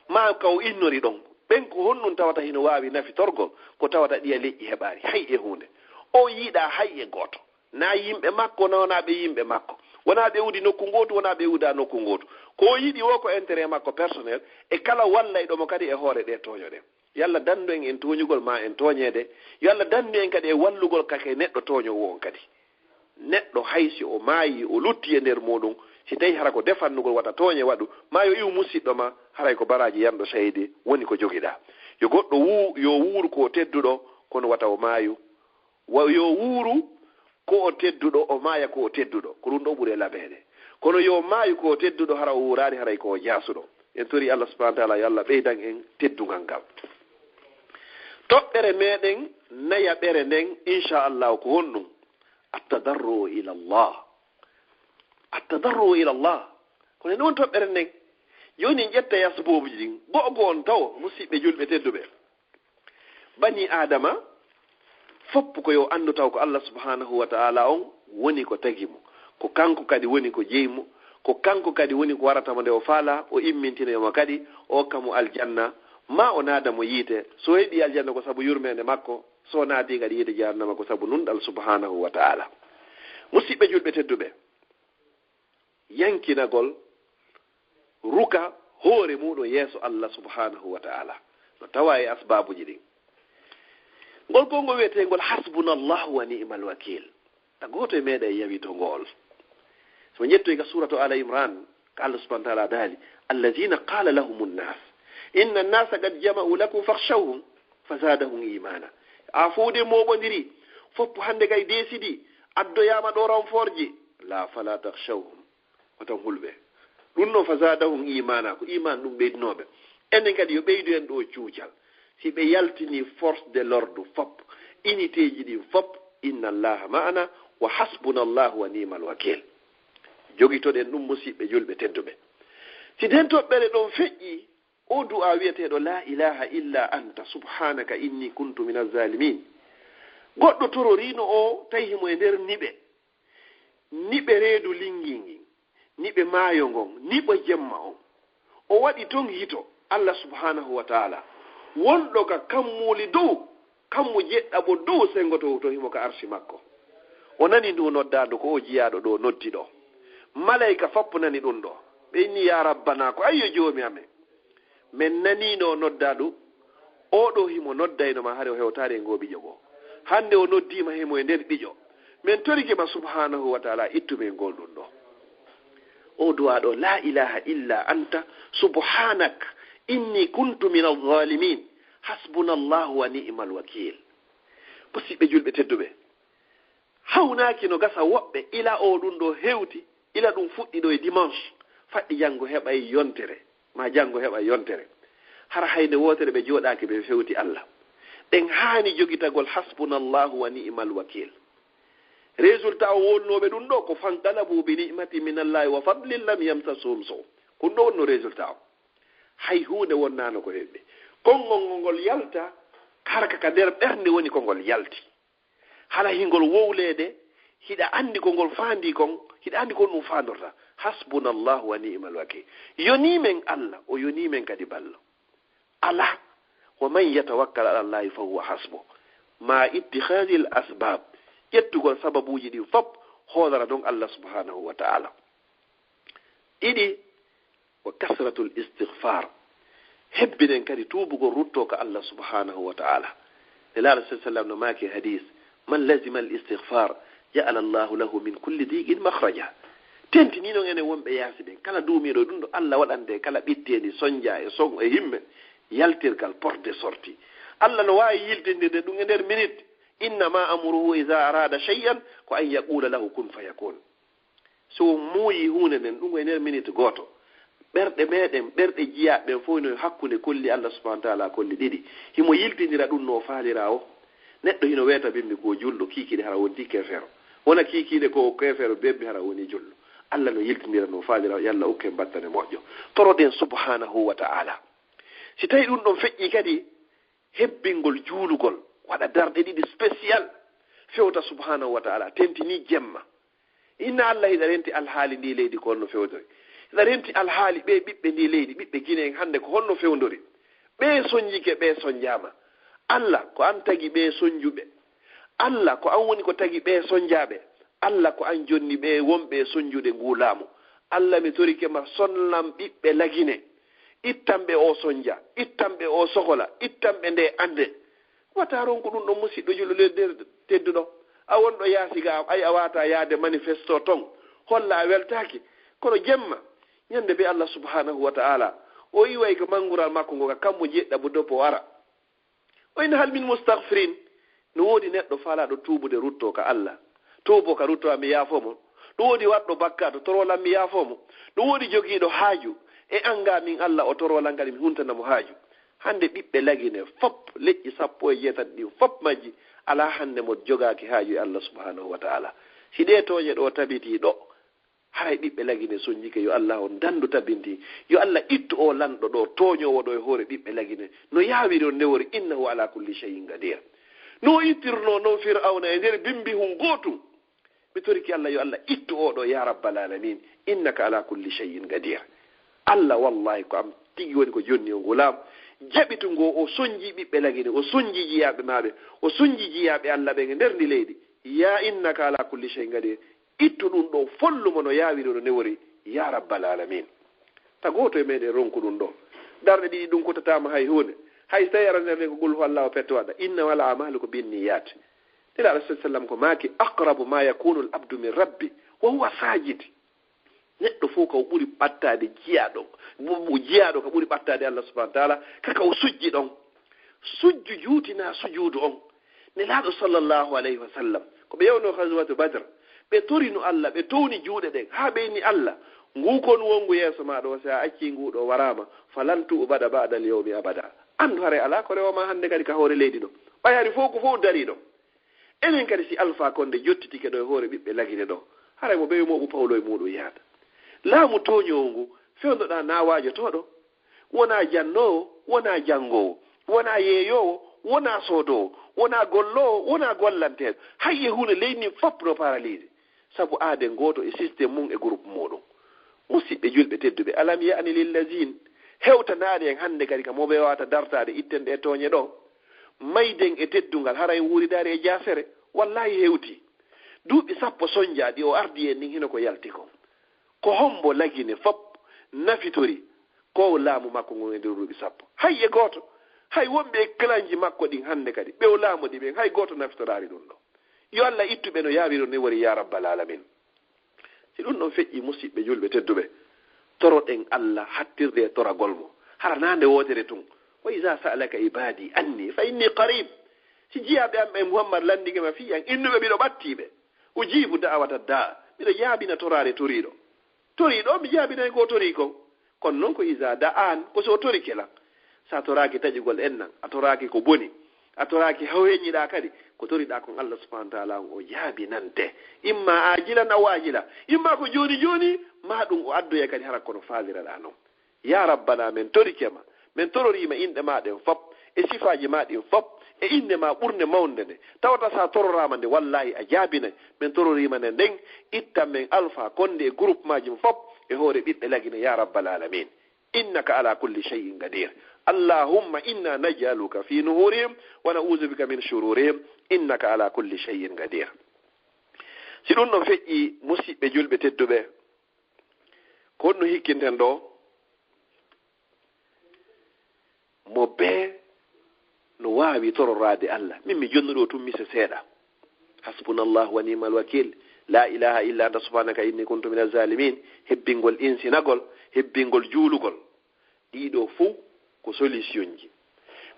Maa ka o innori ɗon, ɓen ko honɗum tawata hino waawi nafitorgol, ko tawata ɗiya leƴƴi heɓaari hay e huunde. O yiɗaa hay e gooto. Na yimɓe makko, na wonaa ɓe yimɓe makko. Wonaa ɓe wudi nokku ngootu, wonaa ɓe wuda nokku ngootu. Ko o yiɗi o ko intérêt makko personnel, e kala wallayɗo mo kadi e hoore ɗe tooño ɗen. Yo Allah danndu en en tooñugol maa en tooñeede. Yo Allah danndu en kadi e wallugol kake neɗɗo tooñoowo on kadi. Neɗɗo hay si o maayi, o lutti e nder muɗum, si tawi hara ko defannugol wata tooñe waɗu, maa yo iwu musiɗɗo ma, haray ko baraaji yanɗo seyde woni ko jogiɗaa. Yo goɗɗo wuu-, yo wuuru ko o tedduɗo, kono wata o maayu. Wa-, yo wuuru ko o tedduɗo, o maaya ko o tedduɗo. Ko ɗum ɗo ɓuri e lameede. Kono yo maayu ko o tedduɗo, hara o wuuraani, haray ko o jaasuɗo. En tori Allah subhanahu wa taala, yo Allah ɓeydan en teddungal ngal. Toɓɓere meɗen nayaɓere nden, inchallahu, ko honɗum? Attadarru ila Allah. Attadarru ila Allah. Kono e noon toɓɓere nden, yoni en ƴetta yasboobuji ɗin. Go'o go'o on tawo, musiɓɓe julɓe tedduɓe. Bani Adama, fof ko yo anndu taw ko Allah subhanahu wa ta'ala on woni ko tagi mo. Ko kanko kadi woni ko jeyi mo. Ko kanko kadi woni ko warata mo nde o faala, o immintina mo kadi, o hokka mo aljanna, ma o naada mo yiite. So heɓi aljanna ko sabu yurmeende makko, so naati kadi yiite jahannama ko sabu nunɗal subhanahu wa ta'ala. Musiɓɓe julɓe tedduɓe, yankinagol ruka hoore muɗum yeeso Allah subhanahu wa ta'ala. No tawa e asbaabuji ɗin. Ngol kongo wi'etengol hasbunallahu wa ni'mal wakil. Ta gooto e meɗen yawito ngol. So ƴettoy ka suratu Ala Imran, ka Allah subhanahu wa ta'ala daali, "Allazina qala lahumun nas, inna an-nasa qad jama'u lakum fakhshawhum fazadahum imana." A fowde moɓondiri, foppu hande kay desidi, addoyama ɗo ranforje. La, fala takhshawhum. Wata on hul ɓe. Ɗum noon, fazadahum imana, ko iman ɗum ɓeydinooɓe. Enen kadi yo ɓeydu en ɗo cuucal. Si ɓe yaltini force de l'ordre fop, unité ji ɗin fop, inna Allaha ma'ana, wa hasbunallahu wa ni'mal wakil. Jogitoɗen ɗum, musiɓɓe julɓe tedduɓe. Si nden toɓɓere ɗon feƴƴi, o du'a wi'eteeɗo, "La ilaha illa anta, subhanaka inni kuntu minaz zalimin." Goɗɗo tororiino o, tawi himo e nder niɓe. Niɓe reedu linngii ngin, niɓe maayo ngon, niɓe jemma on. O waɗi ton hito, Allah subhanahu wa ta'ala, wonɗo ka kammuuli dow, kammu jeɗɗaɓo dow, sengoto to himo ka arsi makko. O nani ndu noddaandu ko o jiyaaɗo ɗo noddi ɗo. Malayka foppo nani ɗum ɗo. Ɓe inni, "Ya Rabbana, ko ayyo Joomi amen." Men naniino o nodda ɗum. Oo ɗoo himo noddayno ma, hari o hewtaare e ngoo ɓiƴo goo. Hannde o noddiima himo e nder ɓiƴo. Men torike ma subhanahu wa ta'ala, ittu men ngol ɗum ɗoo. O du'a ɗoo, "La ilaha illa anta, subhanak, inni kuntu min al-zalimin. Hasbunallahu wa ni'mal wakil." Musiɓɓe julɓe tedduɓe, hawnaaki no gasa woɓɓe, ila o ɗum ɗoo hewti, ila ɗum fuɗɗi ɗo e dimanche, faɗɗi janngo heɓay yontere, ma janngo heɓay yontere. Hara hay nde wootere ɓe jooɗaaki, ɓe fewti Allah. Ɓen haani jogitagol hasbunallahu wa ni'mal wakil. Résultat o wonnooɓe ɗum ɗoo ko, "Fanqalabu bi ni'matin minallahi wa fadlin lam yamsashum su." Ko ɗum ɗoo wonno résultat o. Hay huunde wonnaano ko heɓɓe. Konngol ngol ngol yalta, hara ka, ka nder ɓernde woni ko ngol yalti. Hara hingol wowleede, hiɗa anndi ko ngol faandi kon, hiɗa anndi ko ɗum faandorta. Hasbunallahu wa ni'mal wakil. Yonii men Allah, o yonii men kadi ballo. Ala, "Wa man yatawakkal ala Allahi fa huwa hasbuh." Ma ittikhadil asbab. Ƴettugol sababuuji ɗin fop, hoolana ɗon Allah subhanahu wa ta'ala. Ɗiɗi, wa kasratul istighfar. Hebbinen kadi tuubugol ruttoo ka Allah subhanahu wa ta'ala. Nelaaɗo sallallahu alaihi wasallam no maaki e hadis, "Man lazima al-istighfar, ja'ala Allahu lahu min kulli diqin makhraja." Tentininon enen wonɓe yaasi ɓen, kala duumiiɗo ɗum ɗo, Allah waɗante kala ɓitteendi, sonja e son e himme, yaltirgal, porte de sortie. Allah no waawi yiltindirde ɗum e nder minute. "Innama amruhu iza arada shay'an, ko an yaqula lahu kun fayakun." So o muuyi huunde nden, ɗum ko e nder minute gooto. Ɓerɗe meɗen, ɓerɗe jiyaaɓe ɓen fof no e hakkunde kolli Allah subhanahu wa ta'ala kolli ɗiɗi. Himo yiltindira ɗum no o faalira o. Neɗɗo hino weeta bimbi ko julɗo, kiikiiɗe hara wonti keefeero. Wona kiikiiɗe ko keefeero bebbi hara woni julɗo. Allah no yiltindira no o faalira o, yo Allah okke en battane moƴƴo. Toroɗen subhanahu wa ta'ala. Si tawi ɗum ɗon feƴƴi kadi, hebbingol juulugol, waɗa darɗe ɗiɗi spécial, fewta subhanahu wa ta'ala, tentini jemma. Inna Allah hiɗa renti alhaali ndi leydi ko honno fewdori. Hiɗa renti alhaali ɓe ɓiɓɓe ndi leydi, ɓiɓɓe Gine en hannde ko honno fewdori. Ɓe sonjike, ɓe sonjaama. Allah, ko an tagi ɓe sonjuɓe. Allah, ko an woni ko tagi ɓe sonjaaɓe. Allah, ko an jonni ɓe wonɓe e sonjude ngu laamu. Allah, mi torike ma, sonlam ɓiɓɓe Lagine. Ittan ɓe o sonja, ittan ɓe o sokola, ittan ɓe nde annde. Wata ronku ɗum ɗon, musiɗɗo julɗo nder tedduɗo. A wonɗo yaasi ga, ay a wata yaade manifesto ton, holla a weltaaki. Kono jemma, ñande be Allah subhanahu wa ta'ala, o iway ko mangural makko ngo, ka kammo jeɗɗa bo doppo o ara. O inna hal min mustaghfirin? No woodi neɗɗo faalaaɗo tuubude ruttoo ka Allah? Tuuboo ka ruttoo, mi yaafoo mo. No woodi waɗɗo bakkaatu, toroo lan, mi yaafoo mo. No woodi jogiiɗo haaju e an ga min Allah, o toroo lan kadi, mi huntana mo haaju. Hannde ɓiɓɓe Lagine fop, leƴƴi sappo e jeetati ɗin fop majji, alaa hannde mo jogaaki haaju e Allah subhanahu wa ta'ala. Si ɗee tooñe ɗo tabitii ɗo, haray ɓiɓɓe Lagine sonjike, yo Allah on dandu tabinti. Yo Allah ittu o lanɗo ɗo, tooñoowo ɗo e hoore ɓiɓɓe Lagine. No yaawiri on newori, innahu ala kulli shay'in qadir. No o ittirno non Fir'awna e nder bimbi hun gootum. Mi torike Allah, yo Allah ittu o ɗo, ya rabbal alamin. Innaka ala kulli shay'in qadir. Allah, wallahi, ko am tigi woni ko jonni o ngulaam. Jaɓitu ngo o sonji ɓiɓɓe Lagine, o sonji jiyaaɓe maaɓe, o sonji jiyaaɓe Allah ɓen e nder ndi leydi. Ya innaka ala kulli shay'in qadir. Ittu ɗum ɗo, follu mo no yaawiri no newori, ya rabbal alamin. Ta gooto e meɗen ronku ɗum ɗo. Darɗe ɗiɗi ɗum kutataama hay huunde. Hay so tawi aɗa nder ko qul huwallahu petto waɗa. Innamal a'malu ko binniyat. Nelaaɗo sallallahu alaihi wasallam ko maaki, aqrabu ma yakunu al abdu min rabbi wa huwa sajid. Neɗɗo fof ko ɓuri ɓattaade jiyaaɗo, bu-, bu-, jiyaaɗo ko ɓuri ɓattaade Allah subhanahu wa ta'ala, kaka o sujji ɗon. Sujju juutina sujuudu on. Nelaaɗo sallallahu alayhi wa sallam, ko ɓe yawnoo ghazwatu Badr, ɓe torino Allah, ɓe towni juuɗe ɗen, haa ɓe inni Allah, ngu kon wongu yeeso maa ɗo, si a accii ngu ɗo waraama, falan tu'bada ba'da al-yawmi abada. Anndu haray alaa ko rewa ma hannde kadi ka hoore leydi ɗo. Ɓay hari fof ko fof darii ɗo. Enen kadi si Alfa Konde jottitike ɗo e hoore ɓiɓɓe Lagine ɗo, haray mo ɓeyo mooɓu pawlo e muuɗum yaada. Laamu tooñoowo ngu, fewndo ɗa na waajotooɗo. Wonaa jannoowo, wonaa janngoowo, wonaa yeeyoowo, wonaa soodoowo, wonaa golloowo, wonaa gollanteeɗo. Hay e huunde leydi ndin fop no paralysé. Sabu aaden gooto e système mum e groupe muuɗum. Musiɓɓe julɓe tedduɓe, alam ya'ni lillazin, hewtanaade en hannde kadi ka mo ɓe wawata dartaade itten ɗe tooñe ɗo. Mayden e teddungal, hara en wuuridaari e jaasere, wallahi hewti. Duuɓi sappo sonjaaɗi o ardi en ɗin hino ko yalti kon. Ko hombo Lagine fop nafitori ko laamu makko ngon e nder duuɓi sappo? Hay e gooto. Hay wonɓe e clanji makko ɗin hannde kadi, ɓe o laamodi ɓen, hay gooto nafitoraari ɗum ɗo. Yo Allah ittu ɓe no yaawiri on ni wori ya rabbal alamin. Si ɗum ɗon feƴƴi, musiɓɓe julɓe tedduɓe, toroɗen Allah hattirde e toragol mo. Hara na nde wootere tun. "Wa iza sa'alaka ibadi anni fa inni qarib." Si jiyaaɓe am ɓe Muhammad lanndike ma fii an, innuɓe miɗo ɓattii ɓe. "Ujibu da'awata da'a." Miɗo jaabina toraare toriiɗo. Toriiɗo, mi jaabinay ko o torii kon. Kono non ko iza da'an, ko so o torike lan. Sa toraaki taƴugol ennan, a toraaki ko boni, a toraaki haw heññiɗaa kadi, ko toriɗaa kon Allah subhanahu wa ta'ala on o jaabinante. Imma aajilan aw aajila, imma ko jooni jooni, ma ɗum o addoya kadi hara kono faaliraɗaa non. Ya Rabbana, men torike ma, men tororiima inɗe ma ɗen fop, e sifaaji ma ɗin fop, e innde ma ɓurnde mawnde nde. Tawata sa tororaama nde, wallahi a jaabinay. Men tororiima nde nden, ittan men Alfa Konde e groupe majum fop, e hoore ɓiɓɓe Lagine, ya Rabbal Alamin. Innaka ala kulli shay'in qadir. Allahumma inna naj'aluka fi nuhurihim wa na'udhu bika min shururihim. Innaka ala kulli shay'in qadir. Si ɗum ɗon feƴƴi, musiɓɓe julɓe tedduɓe, ko honno hikkinten ɗo? Mo bee no waawi tororaade Allah? Min mi jonnuɗo tun mise seeɗa. Hasbunallahu wa ni'mal wakil. La ilaha illa anta subhanaka inni kuntu minaz zalimin. Hebbingol insinagol, hebbingol juulugol. Ɗiɗo fuu ko solutionji.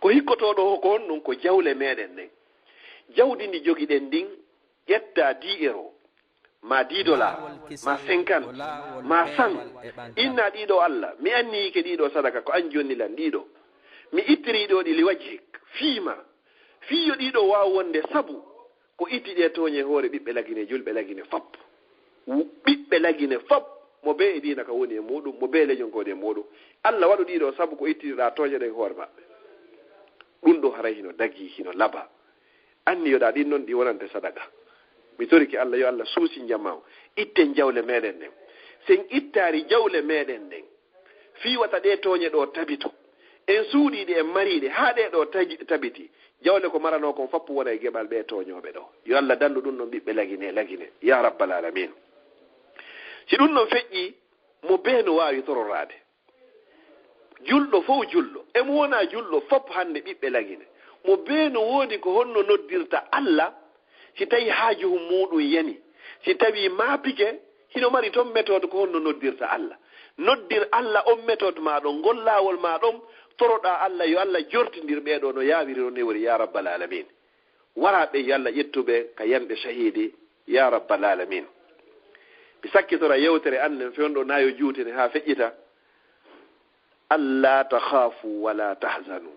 Ko hikkotooɗo ko honɗun? Ko jawle meɗen ɗen. Jawdi ndi jogiɗen ndin, ƴetta dix euros, ma dix dollars, ma cinquante, ma cent. Inna ɗiɗo Allah, mi anniyi ke ɗiɗo sadaka, ko an jonni lan ɗiɗo. Mi ittiri ɗo ɗi li wajhik, fiima. Fii yo ɗiɗo waaw wonde sabu ko itti ɗe tooñe hoore ɓiɓɓe Lagine, julɓe Lagine fop. Ɓiɓɓe Lagine fop, mo bee e diina ka woni e muɗum, mo bee leñol ka woni e muɗum. Allah waɗu ɗiɗo sabu ko ittiriɗa tooñe ɗen hoore maɓɓe. Ɗun ɗo haray hino dagii, hino laba. Anniyoɗaa ɗin non ɗi wonante sadaka. Mi torike Allah, yo Allah suusi jama on. Itten jawle meɗen ɗen. Sen ittaali jawle meɗen ɗen, fii wata ɗee tooñe ɗoo tabito. En suuɗii ɗe, en marii ɗe, haa ɗee ɗoo taji-, tabiti. Jawle ko maranoo kon fop wona e geɓal ɓee tooñooɓe ɗoo. Yo Allah dandu ɗun non ɓiɓɓe Lagine, Lagine. Ya Rabbal Aalamiin. Si ɗun non feƴƴii, mo bee no waawi tororaade. Julɗo fow julɗo, e mo wonaa julɗo fop hannde ɓiɓɓe Lagine, mo bee no woodi ko honno noddirta Allah, si tawii haaju muɗum yani, si tawii maapike, hino mari ton méthode ko honno noddirta Allah. Noddir Allah on méthode maa ɗon, ngol laawol maa ɗon, toroɗaa Allah, yo Allah jortindir ɓee ɗoo no yaawiri, no newori, ya Rabbal Aalamiin. Waraa ɓe, yo Allah ƴettu ɓe ka yanɓe sahiidi, ya Rabbal Aalamiin. Mi sakkitora yewtere an nden fewndo nayo juutene haa feƴƴita. Alla takhaafu wa la tahzanu.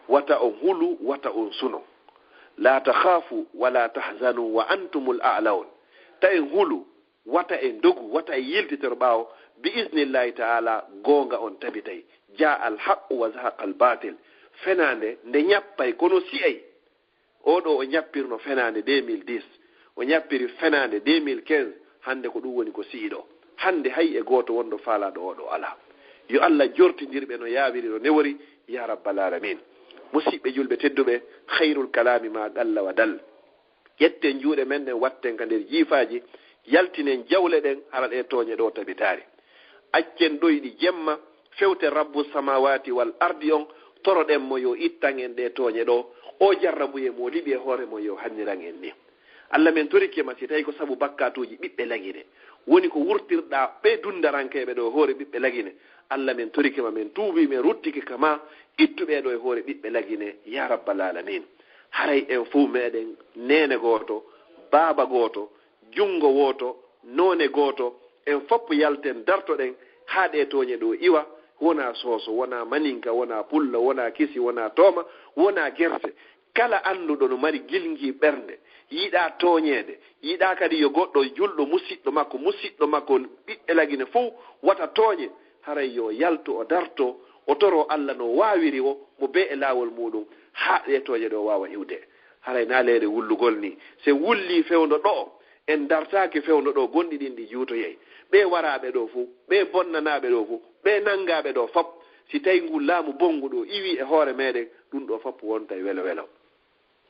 Wata on hulu, wata on suno. La takhaafu wa la tahzanu wa antumul a'laun. Ta en hulu, wata en dogu, wata en yiltitoro ɓaawo. Bi iznillahi ta'ala, goonga on tabitay. Jaa al haqqu wa zahaqa al batil. Fenaande nde ñappay, kono si'ay. Oo ɗoo o ñappirno fenaande deux mille dix, o ñappiri fenaande deux mille quinze, hannde ko ɗum woni ko si'i ɗoo. Hannde hay e gooto wonɗo faalaaɗo oo ɗoo alaa. Yo Alla jortindir ɓe no yaawiri, no newori, ya rabbal aalamiin. Musiɗɓe julɓe tedduɓe, khayrul kalaami ma qalla wa dal. Ƴetten juuɗe men ɗen, watten ka nder jiifaaji, yaltinen jawle ɗen, hara ɗee tooñe ɗoo tabitaali. Accen ɗoyɗi jemma, fewten Rabbu samaawaati wal ardi on, toroɗen mo yo ittan en ɗee tooñe ɗoo, o jarrabuye mo liɓi e hoore mon yo hanniran en ni. Alla, men torike ma, si tawi ko sabu bakkaatuuji ɓiɓɓe Lagine woni ko wurtirɗaa ɓee dunndarankeeɓe ɗoo e hoore ɓiɓɓe Lagine, Alla, men torike ma, men tuubii, men ruttike ka ma, ittu ɓee ɗoo e hoore ɓiɓɓe Lagine, ya rabbal aalamiin. Haray en fow meɗen neene gooto, baaba gooto, junngo wooto, noone gooto, en fop yalten, dartoɗen haa ɗee tooñe ɗoo iwa. Wonaa Sooso, wonaa Maninka, wonaa Pullo, wonaa Kisi, wonaa Tooma, wonaa Gerse. Kala annduɗo no mari gilngi ɓernde, yiɗaa tooñeede, yiɗaa kadi yo goɗɗo julɗo musiɗɗo makko, musiɗɗo makko, ɓiɓɓe Lagine fow, wata tooñe, haray yo yaltu, o darto, o toro Alla no waawiri o, mo bee e laawol muuɗum, haa ɗee tooñe ɗoo waawa iwde. Haray naa leere wullugol nii. Si en wullii fewndo ɗoo, en dartaaki fewndo ɗoo, gonɗi ɗin ɗi juutoyay. Ɓee waraaɓe ɗoo fow, ɓee bonnanaaɓe ɗoo fow, ɓee nanngaaɓe ɗoo fop, si tawii nguu laamu bonngu ɗoo iwii e hoore meɗen, ɗum ɗoo fop wontay welo welo.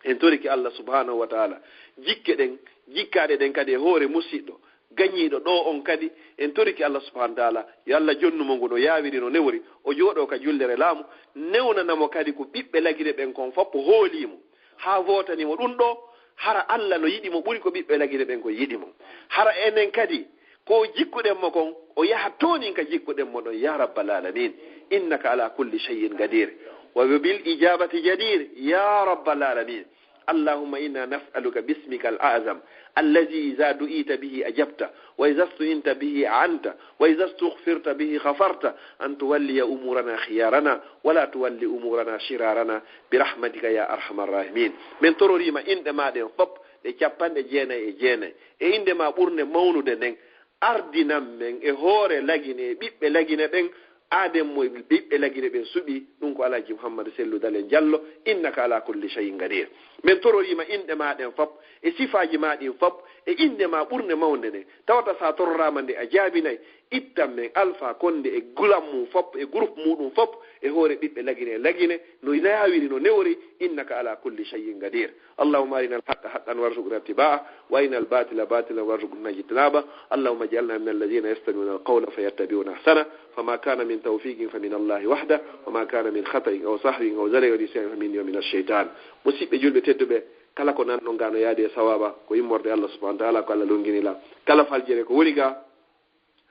En torike Alla subhaanahu wa taala, jikke ɗen, jikkaaɗe ɗen kadi e hoore musiɗɗo gañiiɗo ɗoo on kadi, en torike Alla subhaanahu wa taala, yo Alla jonnu mo ngu no yaawiri, no newori, o jooɗoo ka jullere laamu, newnana mo kadi ko ɓiɓɓe Lagine ɓen kon fop hoolii mo, haa wootani mo ɗum ɗoo, hara Alla no yiɗi mo ɓuri ko ɓiɓɓe Lagine ɓen kon yiɗi mo. Hara enen kadi, ko jikkuɗen mo kon, o yaha toonin ka jikkuɗen mo ɗon, ya rabbal aalamiin. Innaka ala kulli shay'in qadir. Wa bil ijabati jadir, ya rabbal aalamiin. اللهم إنا نسألك باسمك الأعظم الذي إذا دعيت به أجبت وإذا استعنت به أعنت وإذا استغفرت به غفرت أن تولي أمورنا خيارنا ولا تولي أمورنا شرارنا برحمتك يا أرحم الراحمين. Men tororiima inɗe maa ɗen fop, ɗe capanɗe jeenay e jeenay, e innde maa ɓurnde mawnude nden, ardinan men e hoore Lagine, e ɓiɓɓe Lagine ɓen, aaden mo e ɓiɓɓe Lagine ɓen suɓii, ɗum ko Alhaji Muhammad Sellu Dalen Jallo, innaka ala kulli shay'in qadir. Men tororiima inɗe maa ɗen fop, e sifaaji maa ɗin fop, e innde maa ɓurnde mawnde nden. Tawata si a tororaama nde a jaabinay, ittan men Alfa Konde e gulam mum fop, e groupe muɗum fop, e hoore ɓiɓɓe Lagine e Lagine, no yaawiri, no newori, innaka ala kulli shay'in qadir. Allahumma arina al-haqqa haqqan warzuqna ittiba'ah, wa arina al-batila batilan warzuqna ijtinabah. Allahumma ij'alna min alladhina yastami'una al-qawla fayattabi'una ahsanah. Fama kana min tawfiqin fa min Allahi wahdah, wa ma kana min khata'in aw sahwin aw zallalin aw nisyanin fa minni wa min ash-shaytan. Musidɓe julɓe tedduɓe, kala ko nanɗon ga no yaadi e sawaba, ko immorde Allah subhanahu wa ta'ala, ko Allah longini la. Kala faljere ko woni ga,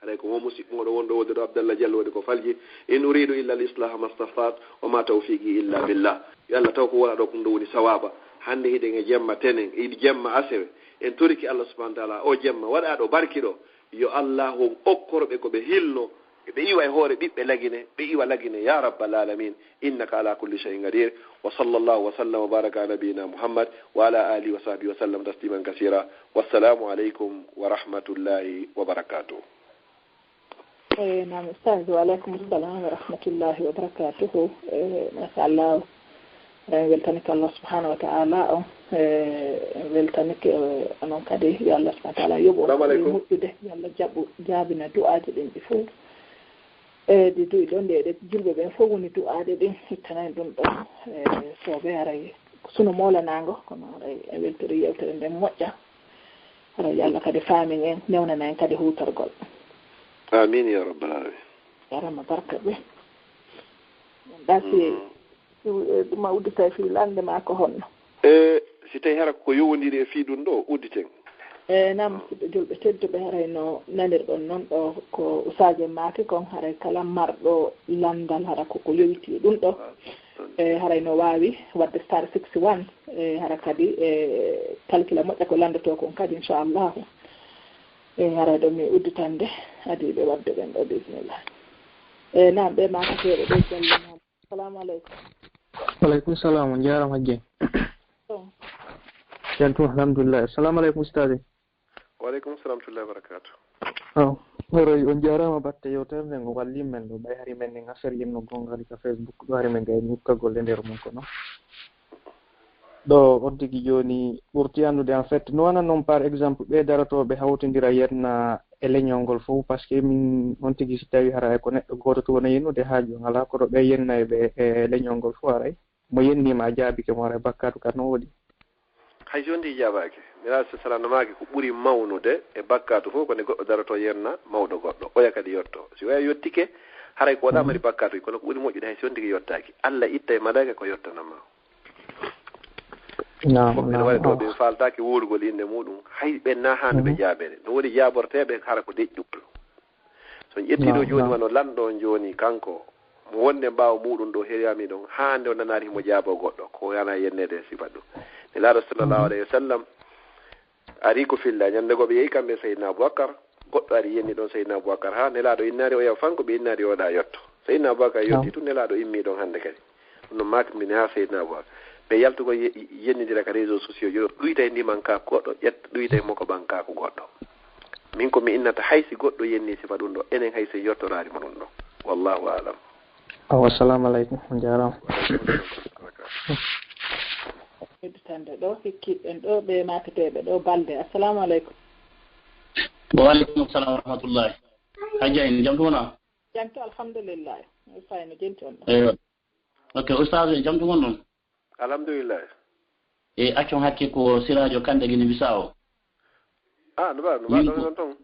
haray ko mo musidɗo moɗo wonɗo wonde ɗo Abdallah Diallo woni ko falji. In uridu illa al-islaha mastata'tu wa ma tawfiqi illa billah. Yo Allah taw ko wona ɗo ko ɗum ɗo woni sawaba. Hande hiɗen e jemma tenen, e jemma asewe. En toriki Allah subhanahu wa ta'ala o jemma waɗa ɗo barki ɗo. Yo Allah on okkor ɓe ko ɓe hilno. Ɓe iwa e hoore ɓiɓɓe Lagine, ɓe iwa Lagine, ya rabbal alamin, innaka ala kulli shay'in qadir. Wa sallallahu wa sallam wa baraka ala nabiyyina Muhammad wa ala alihi wa sahbihi wa sallam tasliman kasira. Wassalamu alaikum wa rahmatullahi wa barakatuh. Eh, naam, Ustaz, wa alaikum salam wa rahmatullahi wa barakatuh. Eh, masha Allah. En weltanike Allah subhanahu wa ta'ala on. Eh, en weltanike, eh, onon kadi, yo Allah subhanahu wa ta'ala yoɓu on. Salamu alaikum. Moƴƴude, yo Allah jaɓu, jaabina du'aaji ɗin ɗi fof. E ɗi du'i ɗon ɗe, ɗe julɓe ɓen fof woni du'aaɗe ɗin, ittana en ɗum ɗon. E soɓe haray suno moolanaango, kono haray en weltori yewtere nden moƴƴa. Haray yo Allah kadi faamin en, newnana en kadi huutorgol. Amin ya rabbal alamin. Jarama barka ɓe. Ɗa si ɗum a udditay fii lande ma ko honno? E si tawi hara ko yowondiri e fii ɗum ɗo, udditen. E naam, musidɓe julɓe tedduɓe, haray no nanirɗon noon ɗo ko usaaje maaki kon, haray kala marɗo landal hara koko yowiti e ɗum ɗo. E haray no waawi waɗde star six one, e hara kadi e calcula moƴƴa ko landotoo kon kadi, inchallahu. E haray ɗo mi udditande adiiɓe waɗde ɓen ɗo, bismillah. E naam, ɓe maakateeɓe ɓe jallinaama. Assalamu alaikum. Wa alaikum salam, on jarama hajji. Jantu, alhamdulillah. Assalamu alaikum, ustadi. Wa alaikum salam, tullah, barakatu. Aw, horoy, on jarama batte yewtere nden, o walli men ɗo, ɓay hari men nin affaire yimno gongali ka Facebook ɗo, hari men gayni ukkagol e nder mum kono. Ɗo on tigi joni ɓurti andude, en fait, no wona noon, par exemple, ɓe darotoɓe hawtodira yenna e leñol ngol fof, parce que min on tigi, si tawi hara ko neɗɗo gooto tun wona yennude haaju, alaa koto ɓe yenna e ɓe e leñol ngol fof, haray mo yennima a jaabike mo, haray bakkaatu kan no woodi. Hay si on tigi jaabaaki, Nelaaɗo sa sallam no maaki, ko ɓuri mawnude e bakkaatu fof ko nde goɗɗo daroto yenna mawɗo goɗɗo, oya kadi yotto. Si oya yottike, haray ko waɗa mari bakkaatu, kono ko ɓuri moƴƴude hay si on tigi yottaaki, Allah ittay malaika ko yottanama. Woɓɓe no waɗi ɗo ɓe faaltaaki wuurugol innde muɗum, hay ɓen na haanduɓe jaabeede. No woni jaaborteeɓe hara ko deƴƴugol. So on ƴettii ɗo jooni, wano lanɗo on jooni, kanko mo wonde ɓaawo muɗum ɗo, heyami ɗon, haa nde o nanaali himo jaaboo goɗɗo, ko yana yenneede e sifa ɗum. Nelaaɗo sallallahu alayhi wa sallam ari ko filla, ñande goo ɓe yehi kamɓe Seydina Abubakar, goɗɗo ari yenni ɗon Seydina Abubakar, haa Nelaaɗo innaali o yaha fanko, ɓe innaali o waɗa yotto. Seydina Abubakar yotti tun, Nelaaɗo immi ɗon hande kadi. Ɗum no maakindini haa Seydina Abubakar. Ɓe yaltugol ye-, yennidira ka réseaux sociaux, yo ɗuyta e ndiman kaaku goɗɗo, ƴetta ɗuyta e moko ɓan kaaku goɗɗo. Min ko mi innata, hay si goɗɗo yenni sifa ɗum ɗo, enen hay si yottoraali mo ɗum ɗo. Wallahu a'lam. Awa, assalamu alaikum. On jarama. Hedditande ɗo, hikkiɗen ɗo, ɓe maaketeeɓe ɗo, Balde. Assalamu alaikum. Wa alaikum salam wa rahmatullahi. Hajja en, jam tuma? Jam to, alhamdulillah. Mi fayno, jenti on ɗo. Eyo. Ok, ustaz, jam tuma non? Alhamdulillah. E accon hakke, ko Sirajo Kande Guinée Bissau. Ah, no ba, no ba ɗon ton?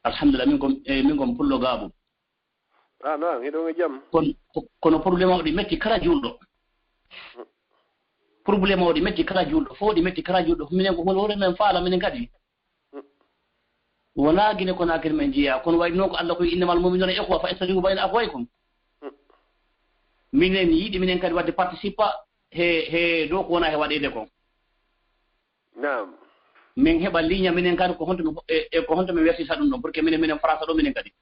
Alhamdulillah, min ko, e, min ko Pullo Gabo. Ah, no, hiɗon e jam? Kon, kono problème o ɗi metti kala julɗo. Problème o ɗi metti kala julɗo. Fof ɗi metti kala julɗo. Minen ko hol hore men faala minen kadi. Wona Guinée Conakry men jeeya, kono wayi noon ko Allah koye innamal mu'minuna ikhwa fa aslihu bayna akhawaykum. Minen yiɗi minen kadi wadde participa he, he ɗo ko wona he waɗede ko. Naam. Min heɓa ligne minen kadi ko honto min, e, e ko honto min wertisa ɗum ɗon, pour que minen, minen France ɗo minen kadi.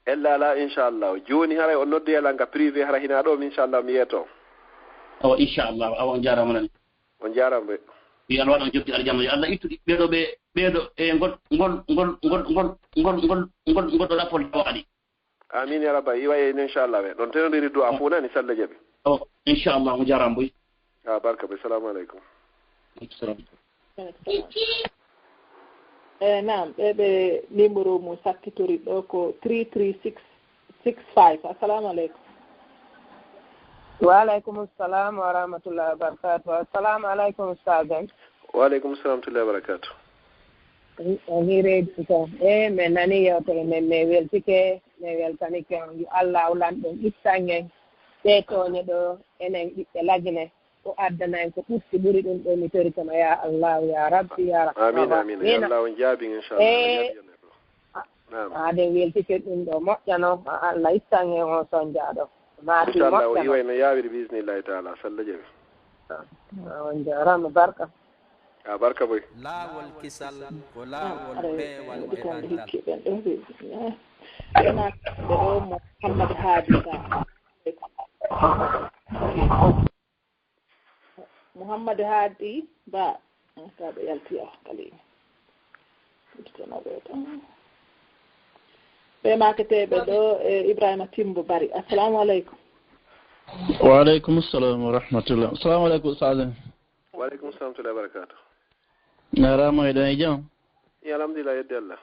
Ella ala, inchallah. Jooni haray on noddoyay lan ka privé, hara hina ɗo, inchallah, mi yeeto. Awa, inchallah. Awa, on jarama nani. On jarama ɓe. Yo Allah waɗ on jofti aljanna. Yo Allah ittu ɓeɗo ɓe, ɓeɗo e ngol, ngol, ngol, ngol, ngol, ngol, ngol, ngol, ngol ɗo rapport dawaɗi. Amin ya rabba. Iwa e inchallah ɓe. Ɗon tenodiri du'a fof nani, salla jaɓi. O, inchallah, mo jarama boy. A barka ɓe. Salamu aleykum. Salam. E naam, ɓe ɓe numéro mum sakkitori ɗo ko three three six six five. Assalamu aleykum. Wa aleykum salam wa rahmatullahi wa barakatuh. Assalamu aleykum, Ustaz en. Wa aleykum salam wa rahmatullahi wa barakatuh. On hireeji ko e min nani yewtere men, min weltike, min weltanike on. Yo Allah lanɗo ittan en ɗe tooñe ɗo enen ɓiɓɓe Lagine, o addana en ko ɓurti ɓuri ɗum ɗo. Mi tori kono ya Allah, ya Rabbi, ya Rahman. Amin, amin. Ya Allah, on jaabin, inchallah. Eh, amin. Aden weltike ɗum ɗo moƴƴano, Allah ittan en on sonjaaɗo. Maati moƴƴano. Inchallah, o iway no yaawiri, bismillahi taala. Salla jawi. On jaaraama, barka. A barka boy. Laawol kisal ko laawol peewal e ɓantal. Ɓe ɗo Mouhammad Hadi Ba. Mouhammad Hadi Ba. Ka ɓe yalti o kalima. Ɓe maketeɓe ɗo e Ibrahima Timbo Bari. Assalamu aleykum. Wa aleykum salam wa rahmatullah. Assalamu aleykum, Ustaz. Wa aleykum salam wa rahmatullahi wa barakatuh. Jarama, eɗon e jam? Yo, alhamdulillah, yedde Allah.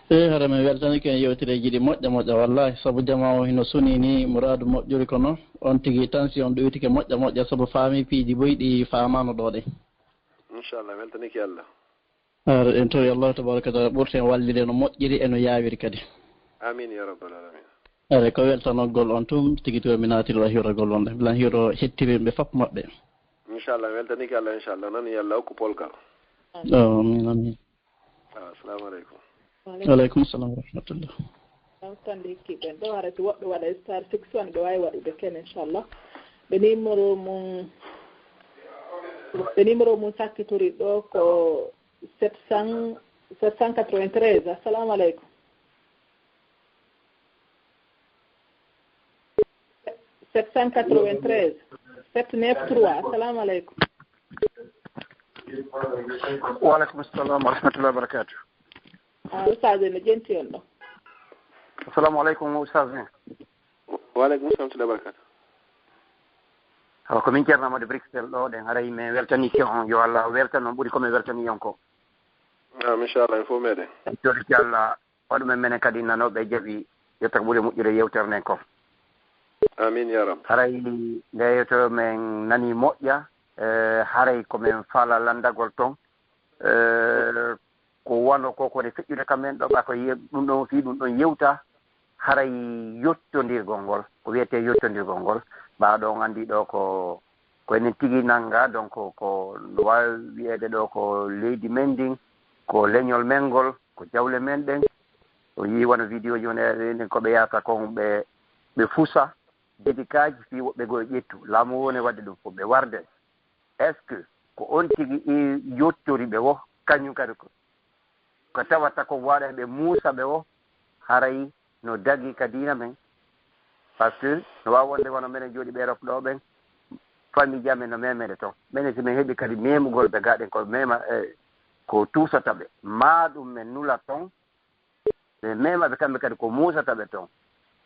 E hara min weltanike en yewtereeji ɗi moƴƴa moƴƴa wallahi, sabu jama o hino suni ni, muraadu moƴƴuri kono on tigi tension ɗoytike moƴƴa moƴƴa, sabu faami piiji boy ɗi faamano ɗo ɗe. Inchallah, weltanike Allah. Hara en tawi Allah tabaraka wa taala ɓurten wallide no moƴƴiri e no yaawiri kadi. Amin ya rabbal alamin. Hara ko weltanogol on tun tigi to mi naatiri wa hirogol on ɗe. Bilan hiro hettirinɓe fop maɓɓe. Inchallah, weltanike Allah, inchallah. Nan yo Allah okku polgal. Amin, amin. Ah, assalamu aleykum. Wa aleykum salam wa rahmatullah. Tan hikki ɓen ɗo, hara si woɓɓe waɗa star six one, ɓe waawi waɗude ken, inchallah. Ɓe numéro mum, ɓe numéro mum sakkitiri ɗo ko sept cent, sept cent quatre-vingt-treize. Assalamu aleykum. Sept cent quatre-vingt-treize, sept neuf trois. Assalamu aleykum. Wa aleykum salam wa rahmatullahi wa barakatuh. Ah, Oustaz, ene jenti on ɗo. Assalamu aleykum, Oustaz. Wa aleykum salam wa rahmatullahi wa barakatuh. Awa, ko min Ceerno Amadou Bruxelles ɗo, ɗen haray min weltanike on, yo Allah weltan on ɓuri ko min weltani on ko. Naam, inchallah, en fof meɗen. En torike Allah. Waɗu men menen kadi nanooɓe e jaɓi, yetta ko ɓuri moƴƴude yewtere nden kon. Amin ya rab. Haray nde yewtere men nani moƴƴa, eh, haray ko men faala lanndagol ton. Eh, ko wano ko ko woni feƴƴude ka men ɗo, ɓa ko yiye ɗum ɗon, fii ɗum ɗon yewta, haray yottondirgol ngol, ko wiyetee yottondirgol ngol, ɓa ɗon anndi ɗo ko, ko enen tigi nannga, donc ko no waawi wiyeede ɗo ko leydi men ndin, ko leñol men ngol, ko jawle men ɗen. O yii wano vidéo ji woni enen ko ɓe yahata kon ɓe, ɓe fusa dedikaaji fii woɓɓe goo ƴettu. Laamu woni waɗde ɗum fof, ɓe warde. Est-ce que ko on tigi i yottori ɓe wo, kañum kadi ko, ko tawata ko waɗa ɓe muusa ɓe wo, haray no dagi ka diina men? Parce que no waawi wonde wano menen jooɗiiɓe Europe ɗo ɓen, famille ji amen no memede ton. Menen si min heɓi kadi memugol ɓe gaɗen ko mema, eh, ko tuusata ɓe. Maa ɗum men nula ton, ɓe mema ɓe kamɓe kadi ko muusata ɓe ton.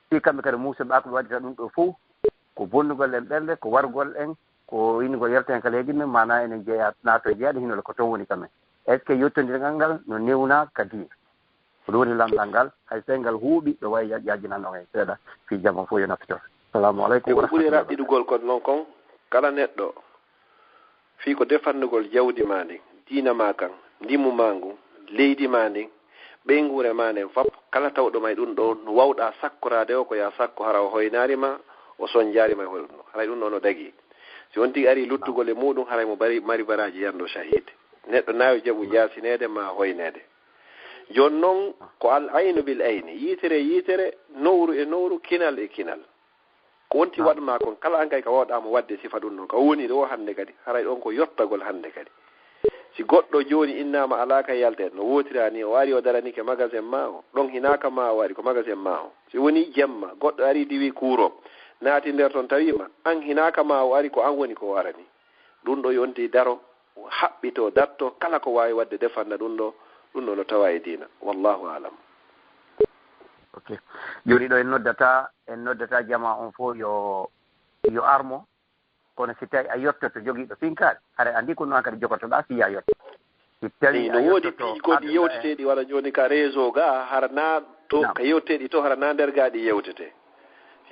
Fii kamɓe kadi muusa ɓe, ko ɓe waɗata ɗum ɗo fof, ko bonnugol en ɓernde, ko wargol en, ko innugol yalten ka leydi men, maanaa enen jeeya, naato e jeyaade hinole ko ton woni ka men. Est-ce que yottondirgal ngal no newna ka diina? Ko ɗum woni lamndal ngal, hay so ngal huuɓi, ɗo wawi ya-, yajjinan on en seeɗa, fii jama fof yo naftoro. Salamu aleykum. Ko ɓuri raɓɓiɗugol kon non kon, kala neɗɗo, fii ko defannugol jawdi maa ndin, diina maa kan, ndimu maa ngun, leydi maa ndin, ɓeynguure maa nden fop, kala tawɗo ma e ɗum ɗo, no wawɗaa sakkoraade o, ko yaa sakko hara o hoynaali ma, o sonjaali ma e hoore ɗum ɗo. Haray ɗum ɗo no dagii. Si on tigi arii luttugol e muuɗum, haray mo bari, mari baraaji yanndo shahid. Neɗɗo na yo jaɓu jaasineede maa hoyneede. Jooni non, ko al aynu bil ayni, yiitere e yiitere, nowru e nowru, kinal e kinal. Ko wonti waɗ maa kon, kala an kay ka wawɗaa mo waɗde sifa ɗum ɗon, ka woni ɗo hannde kadi, haray ɗon ko yottagol hannde kadi. Si goɗɗo jooni innaama alaa ka yalteede, no wootira ni, o ari o daranike magasin maa o, ɗon hinaaka maa o ari ko magasin maa o. Si woni jemma, goɗɗo ari diwi kuuro, naati nder ton tawi ma, an hinaaka maa o ari ko an woni ko o arani. Ɗum ɗo yonti daro, haɓɓito, datto, kala ko waawi waɗde defanna ɗum ɗo, ɗum ɗo no tawa e diina. Wallahu alam. Ok. Jooni ɗo en noddata, en noddata jama on fof yo, yo armo. Kono si tawi a yottoto jogiiɗo finkaari, hara anndi ko noon kadi jogotoɗaa fii a yotto. Si tawi no woodi piiji goɗɗi yewteteeɗi wala jooni ka réseau ga, hara na to ka yewteteeɗi to, hara na nder ga ɗi yewtete.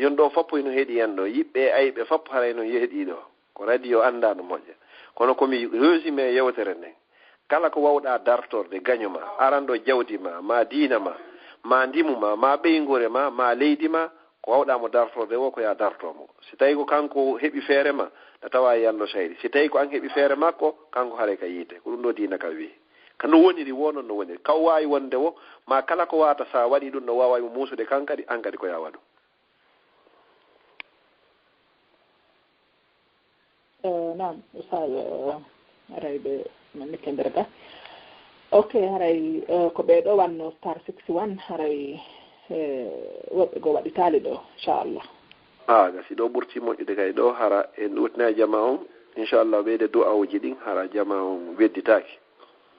Yon ɗo foppo ino heɗi en ɗo, yiɓɓe e ayɓe foppo haray no heɗi ɗo. Ko radio anndaa no moƴƴa. Kono ko mi résumé yewtere nden. Kala ko wawɗaa dartorde, gaño ma, aran ɗo jawdi ma, ma diina ma, ma ndimu ma, ma ɓeynguure ma, ma leydi ma, ko wawɗaa mo dartorde wo ko yaa dartoo mo. Si tawi ko kanko heɓi feere ma, na tawa e yalno sayri. Si tawi ko an heɓi feere makko, kanko haray ka yiite. Ko ɗum ɗo diina ka wi'i. Ka no woniri wo, non no woniri. Ka o waawi wonde wo, ma kala ko wata sa waɗi ɗum no waaway mo muusude kan kadi, an kadi ko yaa waɗu. Eh, naam, Oustaz, eh, haray ɓe manni kendere ka. Ok, haray, eh, ko ɓee ɗo wanno star six one, haray, eh, woɓɓe goo waɗitaali ɗo, inchallah. Ah, gasi ɗo ɓurti moƴƴude kay ɗo, hara en ɗuutina e jama on, inchallah ɓeyde du'awuji ɗin, hara jama on wedditaaki.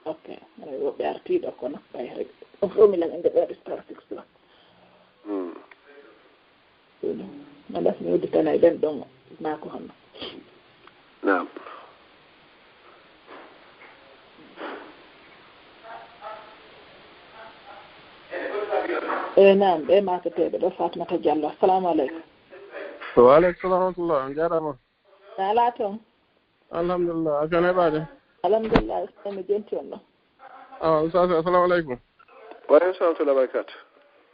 Ok, haray woɓɓe artii ɗo kono, ɓay hay, on fof mi lan en nde ɓe waɗi star six one. Hmm. Ɗum, mi andaa so mi udditanay ɓen ɗon, maa ko honno. Naam. Eey, naam, ɓe maakateeɓe ɗo, Fatimata Diallo. Assalamu aleykum. Wa aleykum salam wa rahmatullah. On njaaraama. Na alaa toon? Alhamdulillah. A fiyaan heɓaade? Alhamdulillah. Eey, mi jonti on ɗo. Awa, Oustaz, assalamu aleykum. Wa aleykum salam wa rahmatullah wa barakatuh.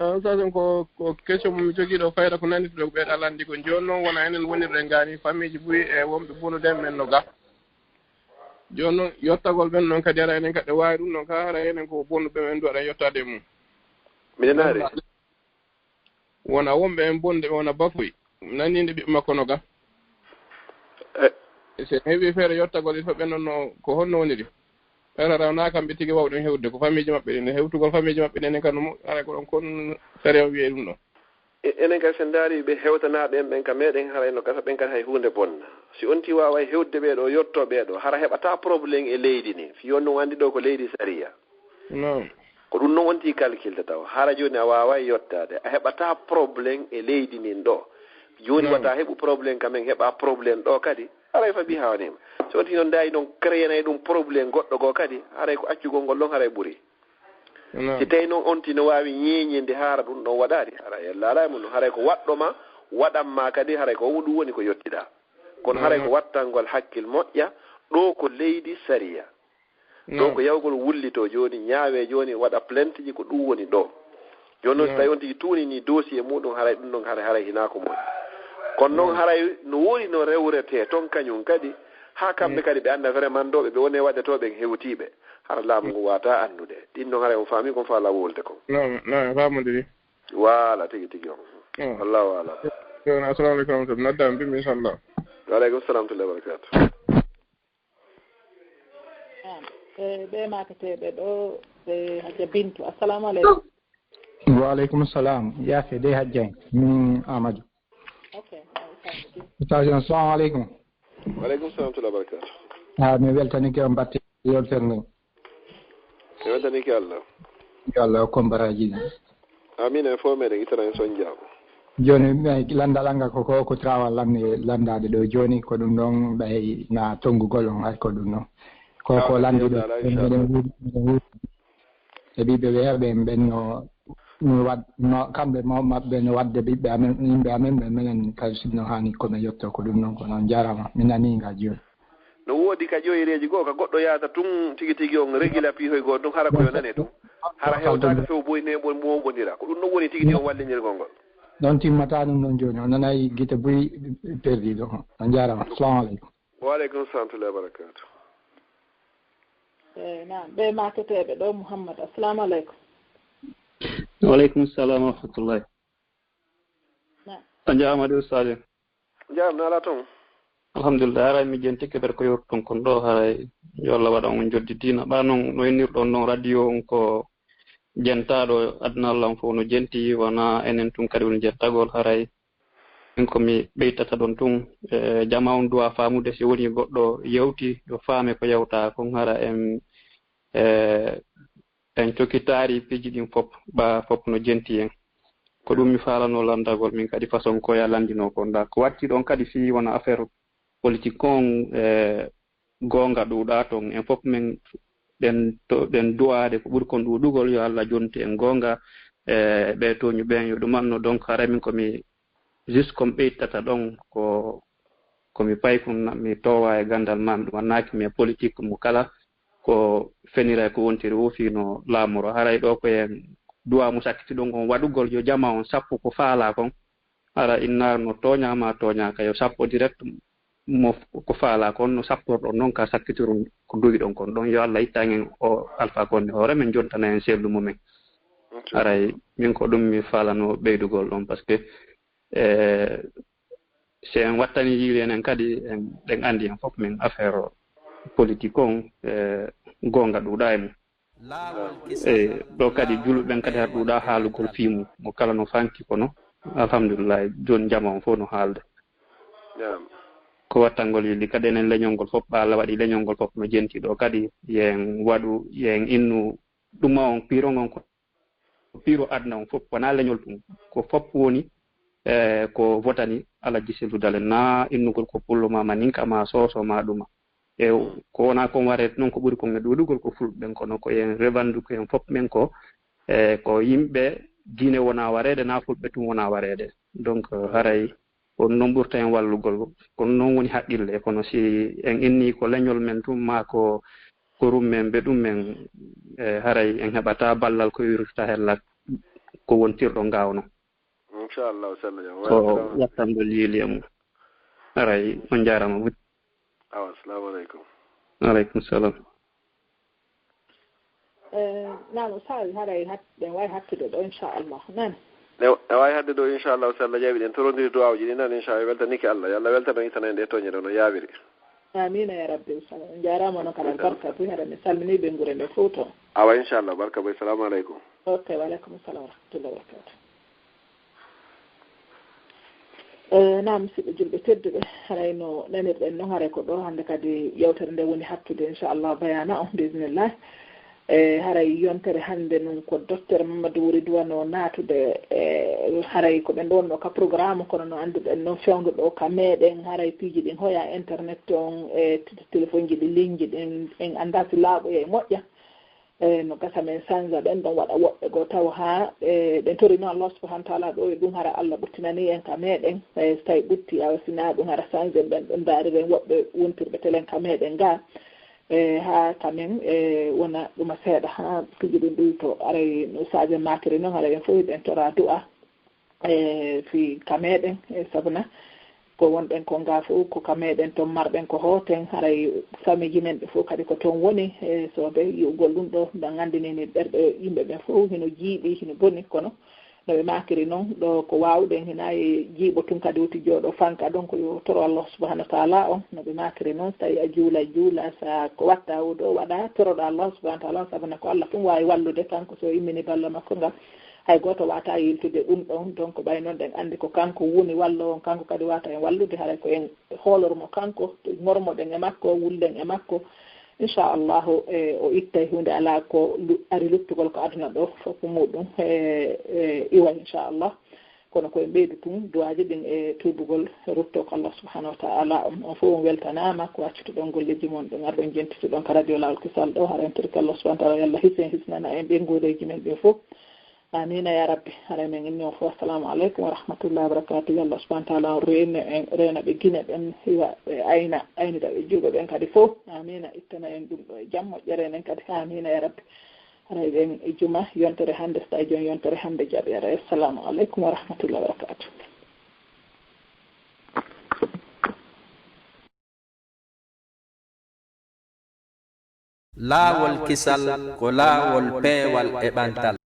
Ah, Oustaz, on ko, ko question mo mi jogii ɗo, fayda ko nani to ɓe ɗa landi ko. Jooni noon wona enen wonirde ngaani, famille ji buy e wonɓe bonude men no ga. Jooni noon, yottagol ɓen noon kadi, ara enen kadi waawi ɗum noon, ka ara enen ko bonuɓe men duwaɗa yottaade e mum. Minen naare. Wona wonɓe en bonde, wona bafuy. Nani nde ɓiɓɓe makko no ga. Eh. E so en heɓi feere yottagol, il faut ɓe noon no, ko honno woniri? Feere rawnaa kamɓe tigi wawɗen hewtude, ko famille ji maɓɓe ɗin, hewtugol famille ji maɓɓe ɗin, enen kadi no mo-, ara ko ɗon kon sariya o wi'e ɗum ɗon. E-, enen kadi, so en ndaari ɓe hewtanaaɓe en ɓen ka meɗen, haray no gasa ɓen kadi hay huunde bonna. Si on ti waaway hewtude ɓee ɗoo, yottoo ɓee ɗoo, hara heɓataa problème e leydi ndin. Fii on ɗum anndi ɗoo ko leydi sariya. Naam. Ko ɗum non on ti calcul de taw. Hara jooni a waaway yottaade. A heɓataa problème e leydi ndin ɗoo. Jooni wata heɓu problème ka men, heɓa problème ɗoo kadi. Haray fa bi hawnima. So on ti non ndaari non créé nay ɗum problème goɗɗo goo kadi, haray ko accugol ngol ɗon haray ɓuri. Si tawi noon on ti no waawi ñeeñinde haara ɗum ɗon waɗaani, hara en laalaa e mum ɗum. Haray ko waɗɗo ma, waɗan ma kadi, haray ko ɗum woni ko yottiɗaa. Kono haray ko wattangol hakkil moƴƴa, ɗoo ko leydi sariya. Ɗoo ko yahugol wullitoo jooni, ñaawee jooni, waɗa plainte ji, ko ɗum woni ɗoo. Jooni noon, so tawi on tigi tuuninii dossier muuɗum, haray ɗum ɗon haray, haray hinaa ko moƴƴi. Kono noon, haray no woodi no rewretee toon kañum kadi, haa kamɓe kadi ɓe annda vraiment ɗoo ɓe, ɓe woni e waɗde to ɓen hewtii ɓe. Hara laamu ngu waawataa anndude. Ɗin noon haray on faamii kon faalaa wowlude kon. Non, non, faamondiri. Waala, tigi tigi on. Wallaahu aalam. Jooni, assalamu aleykum wa rahmatullah. Noddaa mi, inchallah. Wa aleykum salam wa rahmatullahi wa barakatuh. Naam. E ɓe maakateeɓe ɗo, ɓe Hajja Bintu. Assalamu aleykum. Wa aleykum salam. Yaafe de Hajja en. Min Amadou. Ok. Ustaz, assalamu aleykum. Wa aleykum salam wa rahmatullahi wa barakatuh. Ah, mi weltanike on batte yewtere nden. Mi weltanike Allah. Yo Allah hokku on baraaji ɗin. Amin, en fof meɗen ittana en son jaabo. Jooni, mi, lanndal an ngal ko, ko, ko trawa lannde, lanndaade ɗo jooni, ko ɗum ɗon ɓay na tonngugol on, hay ko ɗum ɗon. Ko, ko lanndi ɗo, meɗen wuuri, meɗen wuuri. E ɓiɓɓe ɓe, ɓen, ɓen no, no wad-, no, kamɓe mawɓe maɓɓe no waɗde ɓiɓɓe amen, yimɓe amen, ɓe menen kadi sinno haani ko ɓe yetto ko ɗum ɗon, ko noon. Jaaraama, mi nanii nga jooni. No woodi ka ƴoyreeji goo, ka goɗɗo yaata tun tigi tigi on regila piihoy goo tun, hara ko yo nane tun. Hara hewtaaka few boy ne ɓon moɓondira. Ko ɗum ɗon woni tigi tigi on wallinirgol ngol. Ɗon timmataa ɗum ɗon jooni, o nanay gite buy perdiiɗo. On jaaraama. Assalamu aleykum. Wa aleykum salam wa rahmatullahi wa barakatuh. Eey, naam, ɓe maaketeeɓe ɗo, Muhammad. Assalamu aleykum. Wa aleykum salam wa rahmatullahi. Naam. A jaaraama de, Ustaaz. Jaam, no alaa toon? Alhamdulillah, haray mi jentike nder ko yewtuɗon kon ɗo, haray yo Allah waɗan on joddi diina. Ɓaa non, no innirɗon non radio on ko jentaaɗo aduna Allah on fof no jenti, wonaa enen tun kadi woni jentagol, haray min ko mi ɓeytata ɗon tun, e, jama on duwa faamude si woni goɗɗo yewti, yo faame ko yewta kon, hara en, e, en cokitaari piiji ɗin fof, ɓaa fof no jenti en. Ko ɗum mi faalano lanndagol min kadi façon ko ya lanndino kon. Ndaa, ko watti ɗon kadi fii wona affaire politique kon, e, goonga ɗuuɗaa toon. En fof min ɗen to-, ɗen duwaade ko ɓuri kon ɗuuɗugol, yo Allah jontu en goonga, e, ɓe tooñu ɓeen, yo ɗum anno. Donc, haray min ko mi Juste ko mi ɓeytata ɗon ko, ko mi paykun, mi toowa e ganndal ma, mi ɗum annaaki mi e politique mo kala, ko fenira e ko wontiri o fii no laamoro. Haray ɗo ko en duwa mo sakkiti ɗon on waɗugol yo jama on sappo ko faalaa kon. Hara innaar no tooñaa ma tooñaaka, yo sappo direct mo f-, ko faalaa kon, no sapporɗon noon ka sakkitirun ko duwiɗon kon ɗon. Yo Allah ittan en o alfa kon e hoore men, jontana en sellu mumen. Haray min ko ɗum mi faalano ɓeydugol ɗon, parce que, eh, si en wattani yiili enen kadi, en, ɗen anndi en fof min affaire politique on, eh, goonga ɗuuɗaa e mum. Eyi, ɗo kadi julɓe ɓen kadi har ɗuuɗaa haalugol fii mum. Mo kala no fanki kono, alhamdulillahi, jooni jama on fof no haalde. Ko wattangol yilli kadi enen leñol ngol fof, ɓa Allah waɗi leñol ngol fof no jenti ɗo kadi, yen waɗu, yen innu ɗuma on, piiron on ko piiro aduna on fof, wonaa leñol tun. Ko fof woni, eh, ko votani Alhaji Sellu Dalen, naa innugol ko pullo ma, ma ninka ma, soso ma, ɗuma. E ko wona kon wareede noon, ko ɓuri kon e ɗuuɗugol ko fulɓe ɓen, kono ko en revandu ko en fof men ko, e ko yimɓe diine wona wareede, na fulɓe tun wona wareede. Donc, haray ko ɗum noon ɓurta en wallugol, ko ɗum noon woni haqqille. Kono si en inni ko leñol men tun, ma ko, ko rum men, be ɗum men, e haray en heɓata ballal ko wirta hella ko wontirɗo ngaawno. Inchallahu, Sella Jam. Ko wattangol yiili e mum. Haray on njaaraama. Awa, assalamu aleykum. Aleykum salam. Eh, naam, o saawi, haray hat-, ɗen waawi hattude ɗo, inchallah. Naam. Ɗe, ɗe waawi hattude ɗo, inchallah, Sella Jam, ɗen torondiri duwawuji ɗi, naam, inchallah, weltanike Allah. Yo Allah weltano, ittana en ɗe tooñe ɗo no yaawiri. Amiina ya rabbi. On njaaraama noon kala barka buy, hara mi salminii ɓe ngure nde fof toon. Awa, inchallah, barka buy. Salamu aleykum. Ok, wa aleykum salam wa rahmatullahi wa barakatuh. Eh, naam, musidɓe julɓe tedduɓe, haray no nanirɗen noon, haray ko ɗo hannde kadi yewtere nde woni hattude, inchallah, bayana on, bismillah. E haray yontere hannde nun ko Docteur Mamadou Wuri Duwa no naatude, e haray ko ɓen ɗon no ka programme, kono no annduɗen noon fewndo ɗo ka meɗen, haray piiji ɗin hoya internet on, e t-, téléphone ji ɗi, ligne ji ɗin, en anndaa si laaɓoya e moƴƴa. E no gasa men sanza ɗen ɗon waɗa woɓɓe goo taw haa, e ɗen tori noon Allah subhanahu wa taala ɗo e ɗum hara Allah ɓuttinani en ka meɗen, e so tawi ɓutti awa si na ɗum hara sanze ɗen ɗon ndaariren woɓɓe wontirɓe telen ka meɗen ga. E, haa kamen, e, wona ɗuma seeɗa, haa piiji ɗin ɗuy to. Aray no saabe maakiri noon, aray en fof hiɗen tora du'a, e, fii ka meɗen, e, sabuna ko wonɗen ko nga fof, ko ka meɗen toon marɗen ko hooten. Aray famiji men ɓe fof kadi ko toon woni, e, soobe yi'ugol ɗum ɗo, ɗan anndinini ɓerɗe yimɓe ɓen fof hino jiiɓi, hino boni, kono no ɓe maakiri noon, ɗo ko waawɗen hina e jiiɓo tun kadi woti jooɗo fanka ɗon, ko yo toro Allah subhanahu wa taala on. No ɓe maakiri noon, so tawi a juula, juula, sa ko watta o ɗo waɗa, toroɗa Allah subhanahu wa taala on, sabuna ko Allah tun waawi wallude, kanko so immini balla makko ngal, hay gooto waata yiltude ɗum ɗon. Donc, ɓay noon ɗen anndi ko kanko woni wallo on, kanko kadi waata en wallude, haray ko en hoolor mo kanko, ŋormoɗen e makko, wullen e makko, inchallahu, e, o ittay huunde alaa ko lu-, ari luttugol ko aduna ɗo, fof ko muɗum, e, e, iwa, inchallah. Kono ko en ɓeydu tun duwaaji ɗin e tuubugol, rutto ko Allah subhanahu wa taala. On, on fof on weltanaama ko accutuɗon golleeji mon ɗin, arɗon jentituɗon ka radio Laawol Kisal ɗo, hara en torike Allah subhanahu wa taala, yo Allah hisen, hisnana en ɓeynguureeji men ɗin fof. Amiina ya rabbi. Haray men inni on fof, assalamu aleykum wa rahmatullahi wa barakatuh. Yo Allah subhanahu wa taala on reena en, reena ɓe Gine ɓen, hiwa ɓe ayna, aynida ɓe julɓe ɓen kadi fof. Amiina. Ittana en ɗum ɗo e jam, moƴƴere enen kadi. Amiina ya rabbi. Haray ɗen e juma, yontere hannde, so tawi jooni yontere hannde jaɓi. Haray assalamu aleykum wa rahmatullahi wa barakatuh. Laawol kisal ko laawol peewal e ɓantal.